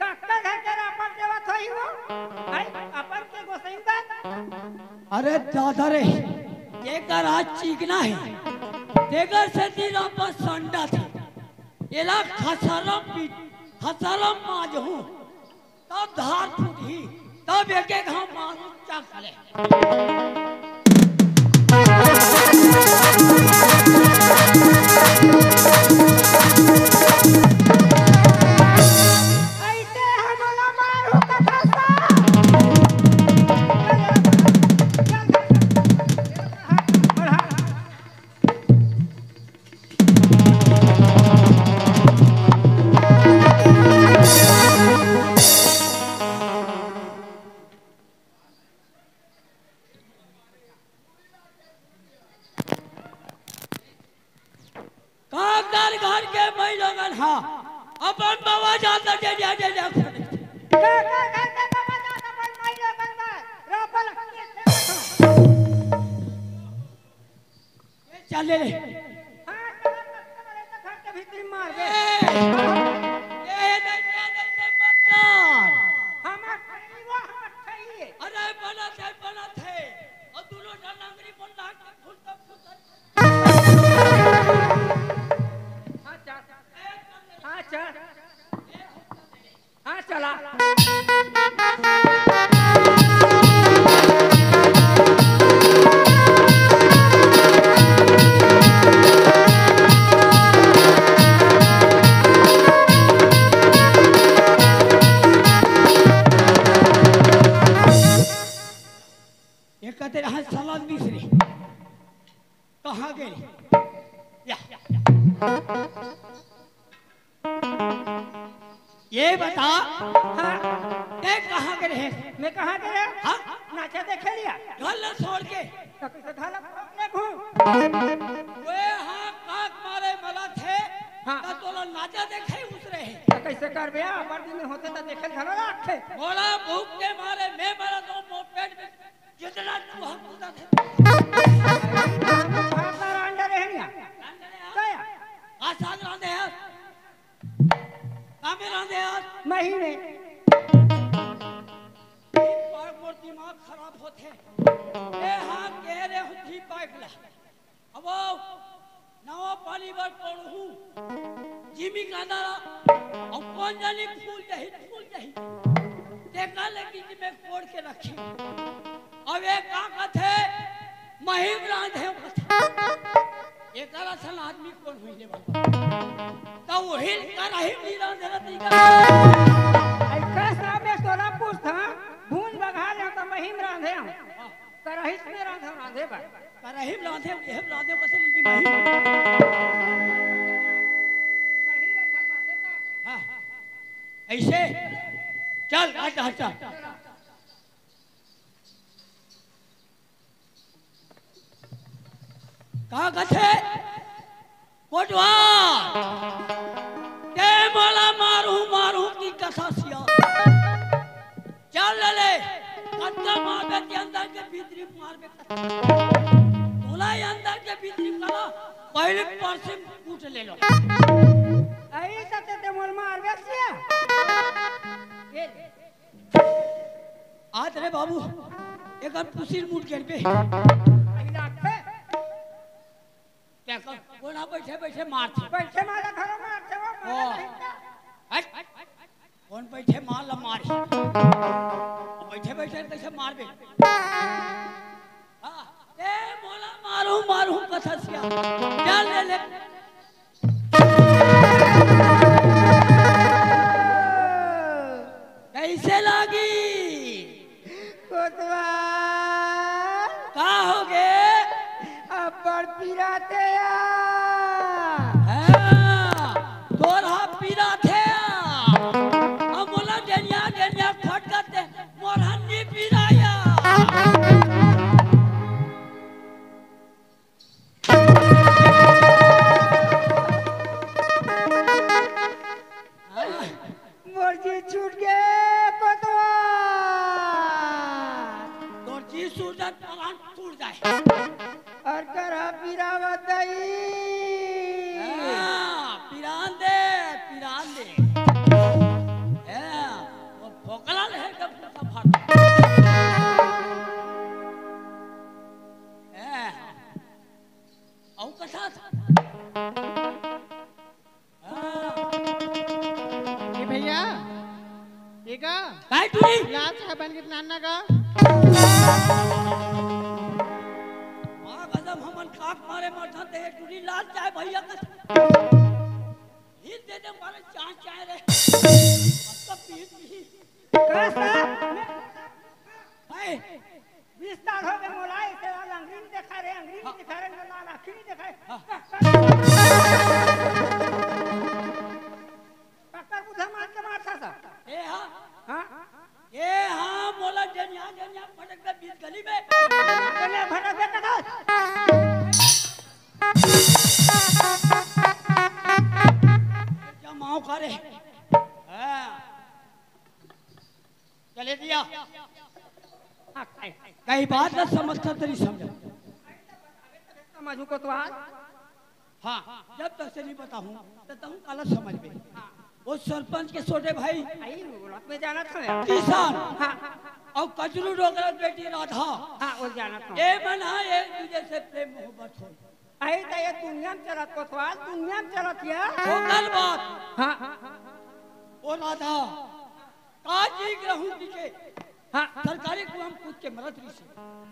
काकर घर के रापट देवत होही वो? हैं, अपन के गोसइँदा? अरे दादा रे, तेकर आज चिकना हे, तेकर सेती रापट संडत हे। एला खसरा पी-, खसरा माजहूं, तब धार फूटही, तब एक एक घांव मारूं चकले। अइसे हमला मारहूं कथा सा। काकर घर के माईलोगन हा अपन बाबा जात ले, ले, ले, ले, ले। काकर घर के बाबा जात अपन माईलोगन बर रापट। चल ले ले। हाँ, चल, चल, चल, चल, घर के भीतरी मार दे। ए, ए, नहीं, नहीं, नहीं, नहीं, मत कर। हमार खइली वो, हमार खइली। अरे, बनत हे, बनत हे। अउ दुनों झन लंगरी मन लाग के फुल तक फुल तक। हाँ, चल। हाँ, चल। हाँ, चला। ये कहते रहा सलाद मिश्री। कहाँ गए? या। ये बता, हाँ। ते कहाँ गए रहे? मैं कहाँ गए रहे? हाँ? नाचा देखे लिया। घर ला छोड़ के। तो किसे घर ला छोड़ के घूम? ओए हाँ, काक मारे मरा थे, हाँ। तो तोला नाचा देखे उस रहे। तो कैसे कर बे? अबर दिन में होते तो देखे घर ला आखे। मोला भूख के मारे मैं मरा तो मोर पेट में जितना चूहा कूदा थे। भात ला रांधे रहे ना। रांधे रहे। का या? का साग रांधे यार? का में रांधे यार? मही में। ई बार मोर दिमाग खराब होथे। ए हाँ, कह रहे हो ठीक बात ला। अब आओ, नवा पानी बर कोड़हूँ, जिमी कांदा ला, अउ कोन जानी फूल जाही, फूल जाही। तेकर ले कि मैं कोड़ के रखे। अब एक का कथे, मही में रांधे कथे। एकर असन आदमी कोन होई रे बाबा? त वही करही में रांधे रहती का? ऐसा सामने तोला पूछता, भून बघा ले त मही में रांधे हूँ। हाँ। करहिस में रांधे, रांधे बर। करही में रांधे, एह में रांधे, बस इनकी माही। हाँ। ऐसे? चल, अच्छा, अच्छा। का कथे? कोटवार, ते मोला मारहूँ, मारहूँ की कथा सिया। चल ले ले, कतका मारबे के अंदर के भीतरी मारबे। तोला ये अंदर के भीतरी कला, पहले परसे कूट ले लो। अई सते ते मोल मारबे सिया। ये ले। आत रे बाबू, एक पुसिर मुड़ गेल बे। अई लागबे। क्या कर? कोन हा बैठे बैठे मारथे? बैठे मारा घरो मारथे वो, मारा ओ। नहीं का? हट। कोन बैठे मार ला मारी? बैठे बैठे कैसे मारबे? हाँ, ए मोला मारहूँ, मारहूँ कथा सिया। चल ले ले। कैसे लागी? कोतवाल। का होगे? अब्बड़ पिराथे या। हाँ, तोर हा पिराथे या। अब मोला डेनिया, डेनिया खटकत हे, मोर हा नी पिराय या। मोर जी छूट गे कोतवाल। तोर जी छूट जाए, परान छूट जाए। अउ करहा पिरावत दई। हाँ, पिरान दे, पिरान दे। हाँ, वो फोकला ले के फूटा फाड़। ए, अउ कथा था। हाँ। ए भैया, ए गा? काय टूरी? लाल चाय बन के नाना गा? माँ कसम, हमन काक मारे मरथन ते टूरी लाल चाय भैया का। हित दे दे मारे चाय, चाय रे। अब तो पी, पी। का साहब? हाय। बीस साल हो गए मोला, इसे लाल अंगरी नहीं देखा रे, अंगरी नहीं हाँ। देखा रे, लाल आँखी नहीं देखा रे। हाँ। डॉक्टर बुढ़ा मार के मारता था। ए हाँ। हाँ? ए हाँ, मोला जनिया, जनिया पटक दे बीच गली में। जनिया भटक दे कदा। जमाओ करे। हाँ। चले दिया। हाँ, कई, कई बात ना समझता तेरी समझ। समझू कोतवाल। हाँ, जब तक से नहीं बताऊँ, तब तक काला समझ में। हाँ। वो सरपंच के छोटे भाई। आई, वो बात मैं जाना था। किसान। हाँ। अउ कचरू डोकरा बेटी राधा। हाँ, वो जाना था। ए मन हा एक दूजे से प्रेम मोहब्बत हो। आई त ये दुनिया में चलत कोतवाल, दुनिया में चलत या। ओकर बात। हाँ। ओ राधा, का चीज रहूं पी के? हाँ। सरकारी कुआं में कूद के मरत रही से।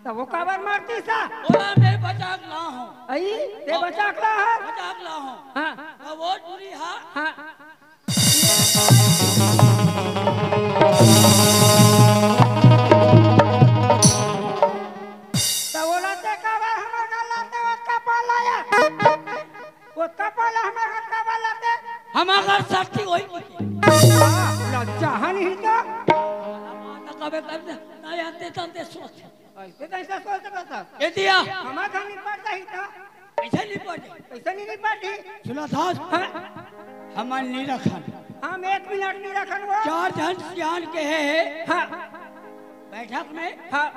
त वो काबर मारती सा? ओला मैं बचा के ला हूँ। आई, ते बचा के ला है? बचा के ला हूँ। हाँ। त वो टूरी हा। हाँ। कइसे सोच सकत हस? ए दिया। हमर घर निपट जाही त। कइसे निपट जाही? कइसे नहीं निपट जाही? सुना था? हाँ। हमन नहीं रखन। हम एक मिनट नहीं रखन वो। चार झन सियान के हे, हे। हाँ। बैठक में। हाँ।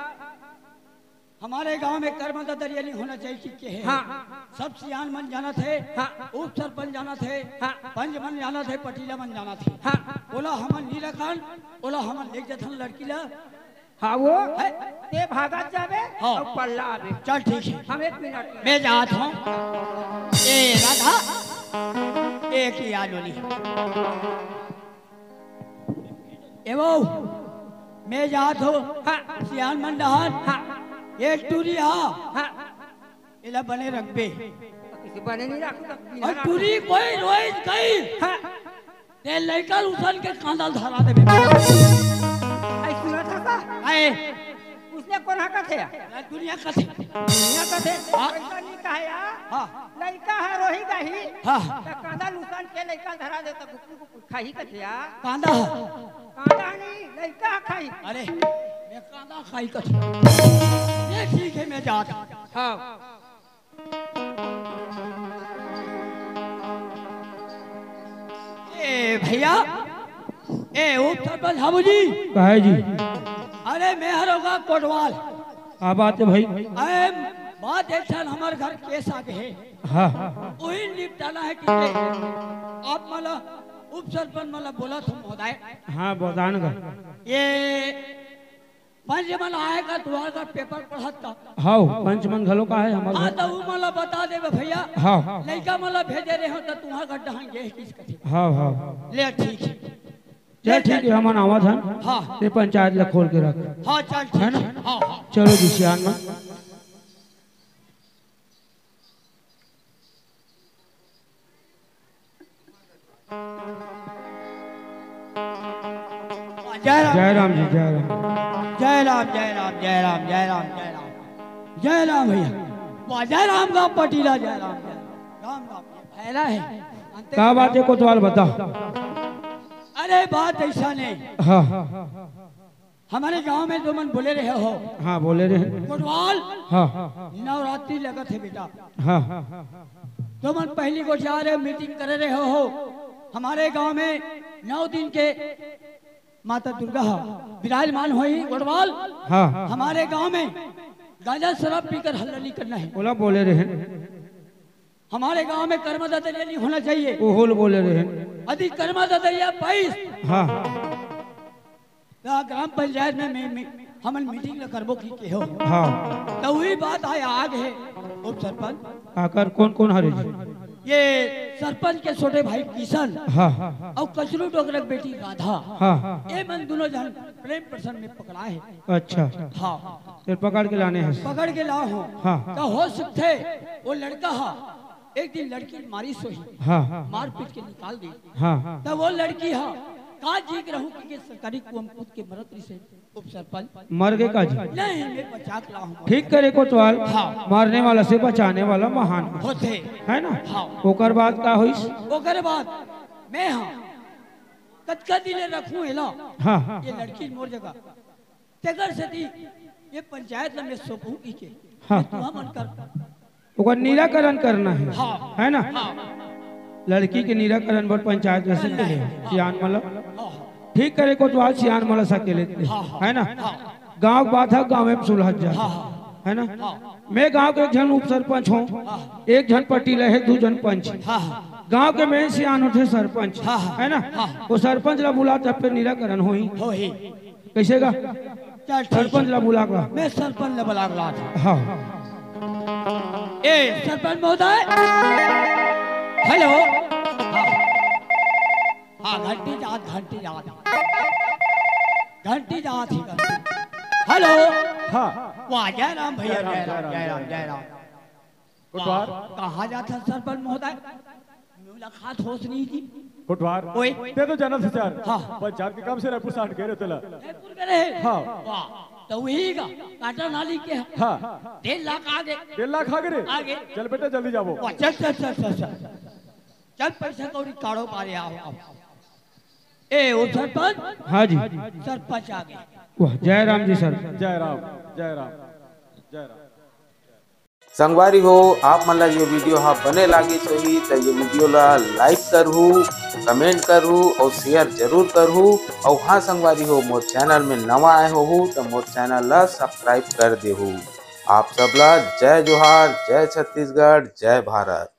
हमर गांव में कर्मदा दरिया नहीं होना चाहिए कि के हे। हाँ। सब सियान मन जानत हे। हाँ। उप सरपंच जानत हे। हाँ। पंच मन जानत हे, पटीला मन जानत हे। हाँ। ओला हमन नहीं रखन, ओला हमन लेके जथन लड़की ला। हाँ वो, हैं? ते भागत जाबे हाँ। अउ पल्ला आबे। चल ठीक हे। हम एक मिनट में। मैं जात हंव। ए राधा, ए की आलोली। ए वो, मैं जात हंव। हाँ। सियान मन डहन। हाँ। ए टूरी हा। हाँ। एला बने रखबे। कइसे बने नहीं रखू त बिना अउ रखू। टूरी कोई रोइस गई। हाँ। ते लइका ल उसन के कांदा ल धरा देबे। अई सुनत हस का? अई। उसने कोन हा कथे या? दुनिया कथे। दुनिया कथे? हाँ। अइसा नहीं कहे या। हाँ। लइका ह रोही गही। हाँ। त कांदा ल उसन के लइका ल धरा दे त गुपचुप गुपचुप खाही कथे या। कांदा ह। कांदा नहीं, लइका ह खाही। अरे, मैं कांदा खाही कथे। ये ठीक हे, मैं जात हंव। हाँ। ए भइया, ए उप सरपंच बाबू जी। काहे जी? अरे मैं हरव गा कोटवाल। का बात हे भाई? अरे बात एक ठन हमर घर केस आगे हे। हाँ। उही निपटाना हे कि आप मन ला उप सरपंच मन ला बोलत हंव महोदय। हाँ, बोल ना गा। ये पंच मन आय का, तुंहर का पेपर पढ़त का। हव, पंच मन घलो का हे हमर हाँ, घर। त उ मन ला बता देबे भइया। हव। लइका मन ला भेजे रहे हंव, त तुंहर घर डहन गे हे किस कथे। हव, हव। ले, ठीक हे। चल, ठीक हे, हमन आवत हन। हाँ। ते पंचायत ला खोल के रख। हाँ, चल, ठीक हे ना? हे। हाँ, हाँ। चलो जी, सियान मन। जय राम। जय राम जी, जय राम। जय राम, जय राम, जय राम, जय राम, जय राम। जय राम भइया। वाह, जय राम गा पटीला, जय राम, जय राम। राम, राम, ये फैला हे। अंते का बात हे कोतवाल, बता। अरे, बात अइसन हे। हाँ। हमर गांव में तुमन बोले रहे हव। हाँ, बोले रहे। कोटवाल। हाँ। नवरात्रि लगत हे बेटा। हाँ। तुमन पहिली गोठियारे मीटिंग करे रहे हव। हमर गांव में नौ दिन के माता दुर्गा ह विराजमान होही कोटवाल। हाँ। हमर गांव में गांजा शराब पीकर हल्ला नहीं करना हे। ओला बोले रहे। हमर गांव में कर्मदा दरिया नहीं होना चाहिए। ओहो ल बोले रहे। यदि कर्मदा दरिया पाइस हाँ। त ग्राम पंचायत में, में, में हमन मीटिंग ल करबो कि केहो। हाँ। त उही बात आय आगे हे उप सरपंच। काकर कोन कोन हरे जी? ये सरपंच के छोटे भाई किशन हाँ। अउ कचरू डोकरा के बेटी राधा। हाँ। ये मन दुनों झन प्रेम प्रसंग में पकड़ा हे। अच्छा। हाँ। ते पकड़ के लाने हस। पकड़ के लाय हंव। हाँ। त हो सकथे वो लड़का ह एक दिन लड़की मारिस होही। हाँ। मार पीट के निकाल दे। हाँ। त वो लड़की ह का जी के रहूं कि सरकारी कुआं कूद के मरत रहिसे उप सरपंच। मर गे का जी? नहीं, मैं बचा के लाय हंव। ठीक करे कोतवाल। हाँ। मारने वाला से बचाने वाला महान। होथे। हे ना? हाँ। ओकर बाद का होइस? ओकर बाद मैं ह कतका दिन ले रखूं एला? हाँ। ये लड़की मोर जगह। तेकर सेती ये पंचायत ला मैं सौंपहूं कहिके। हाँ। तुमन कर। ओकर निराकरण करना हे। हाँ। हे ना? हाँ। लड़की के निराकरण बर पंचायत ला सकेले। हाँ। सियान मन ला। हाँ, हाँ। ठीक करे कोतवाल, सियान मन ला सकेले। हाँ, हाँ। हे ना? हाँ। गांव के बात हे, गांव में सुलझ जाय। हाँ, हाँ। हे ना? हाँ। मैं गांव के एक झन उप सरपंच हंव, हाँ। एक झन पटीला हे, दू झन पंच। हाँ, हाँ। गांव के main सियान होथे सरपंच। हाँ, हाँ। हे ना? हाँ। वो सरपंच ला बुला, तब फिर निराकरण होही। होही। कइसे गा? चल, ठीक सरपंच हे। ला बुला के ला। मैं सरपंच ला बुला के लात हंव। हाँ। ए, सरपंच महोदय। हेलो। हाँ। हाँ, घंटी जात, घंटी जात। घंटी जात हे, घंटी। हेलो। हाँ। वाह, जय राम भइया, जय राम, जय राम, जय राम, जय राम। कोटवार। वाह, कहाँ जात हस सरपंच महोदय? मुलाकात होस नहीं जी। कोटवार। ओए। ते तो जानत हस यार। हाँ। पंचायत के काम से रायपुर से हट गे रहे तेला। रायपुर गे रहे? हाँ। वाह, त उही गा, काटा नाली के। हाँ। डेढ़ लाख आगे। डेढ़ लाख आगे रे? आगे। चल बेटा, जल्दी जाबो। वाह, चल, चल, चल, चल, चल। चल, पइसा कौड़ी काढ़ो बारे, आओ, आओ। ए, ओ सरपंच। हाँ जी। सरपंच आगे। वाह, जय राम जी सर। जय राम, जय राम। संगवारी हो, आप मन ला ये वीडियो हा बने लागिस होही त ये वीडियो ला लाइक करहू, कमेंट करहू और शेयर जरूर करहू। और हाँ संगवारी हो, मोर चैनल में नवा आए होहू त मोर चैनल ला सब्सक्राइब कर देहू। आप सब ला जय जोहार, जय छत्तीसगढ़, जय भारत।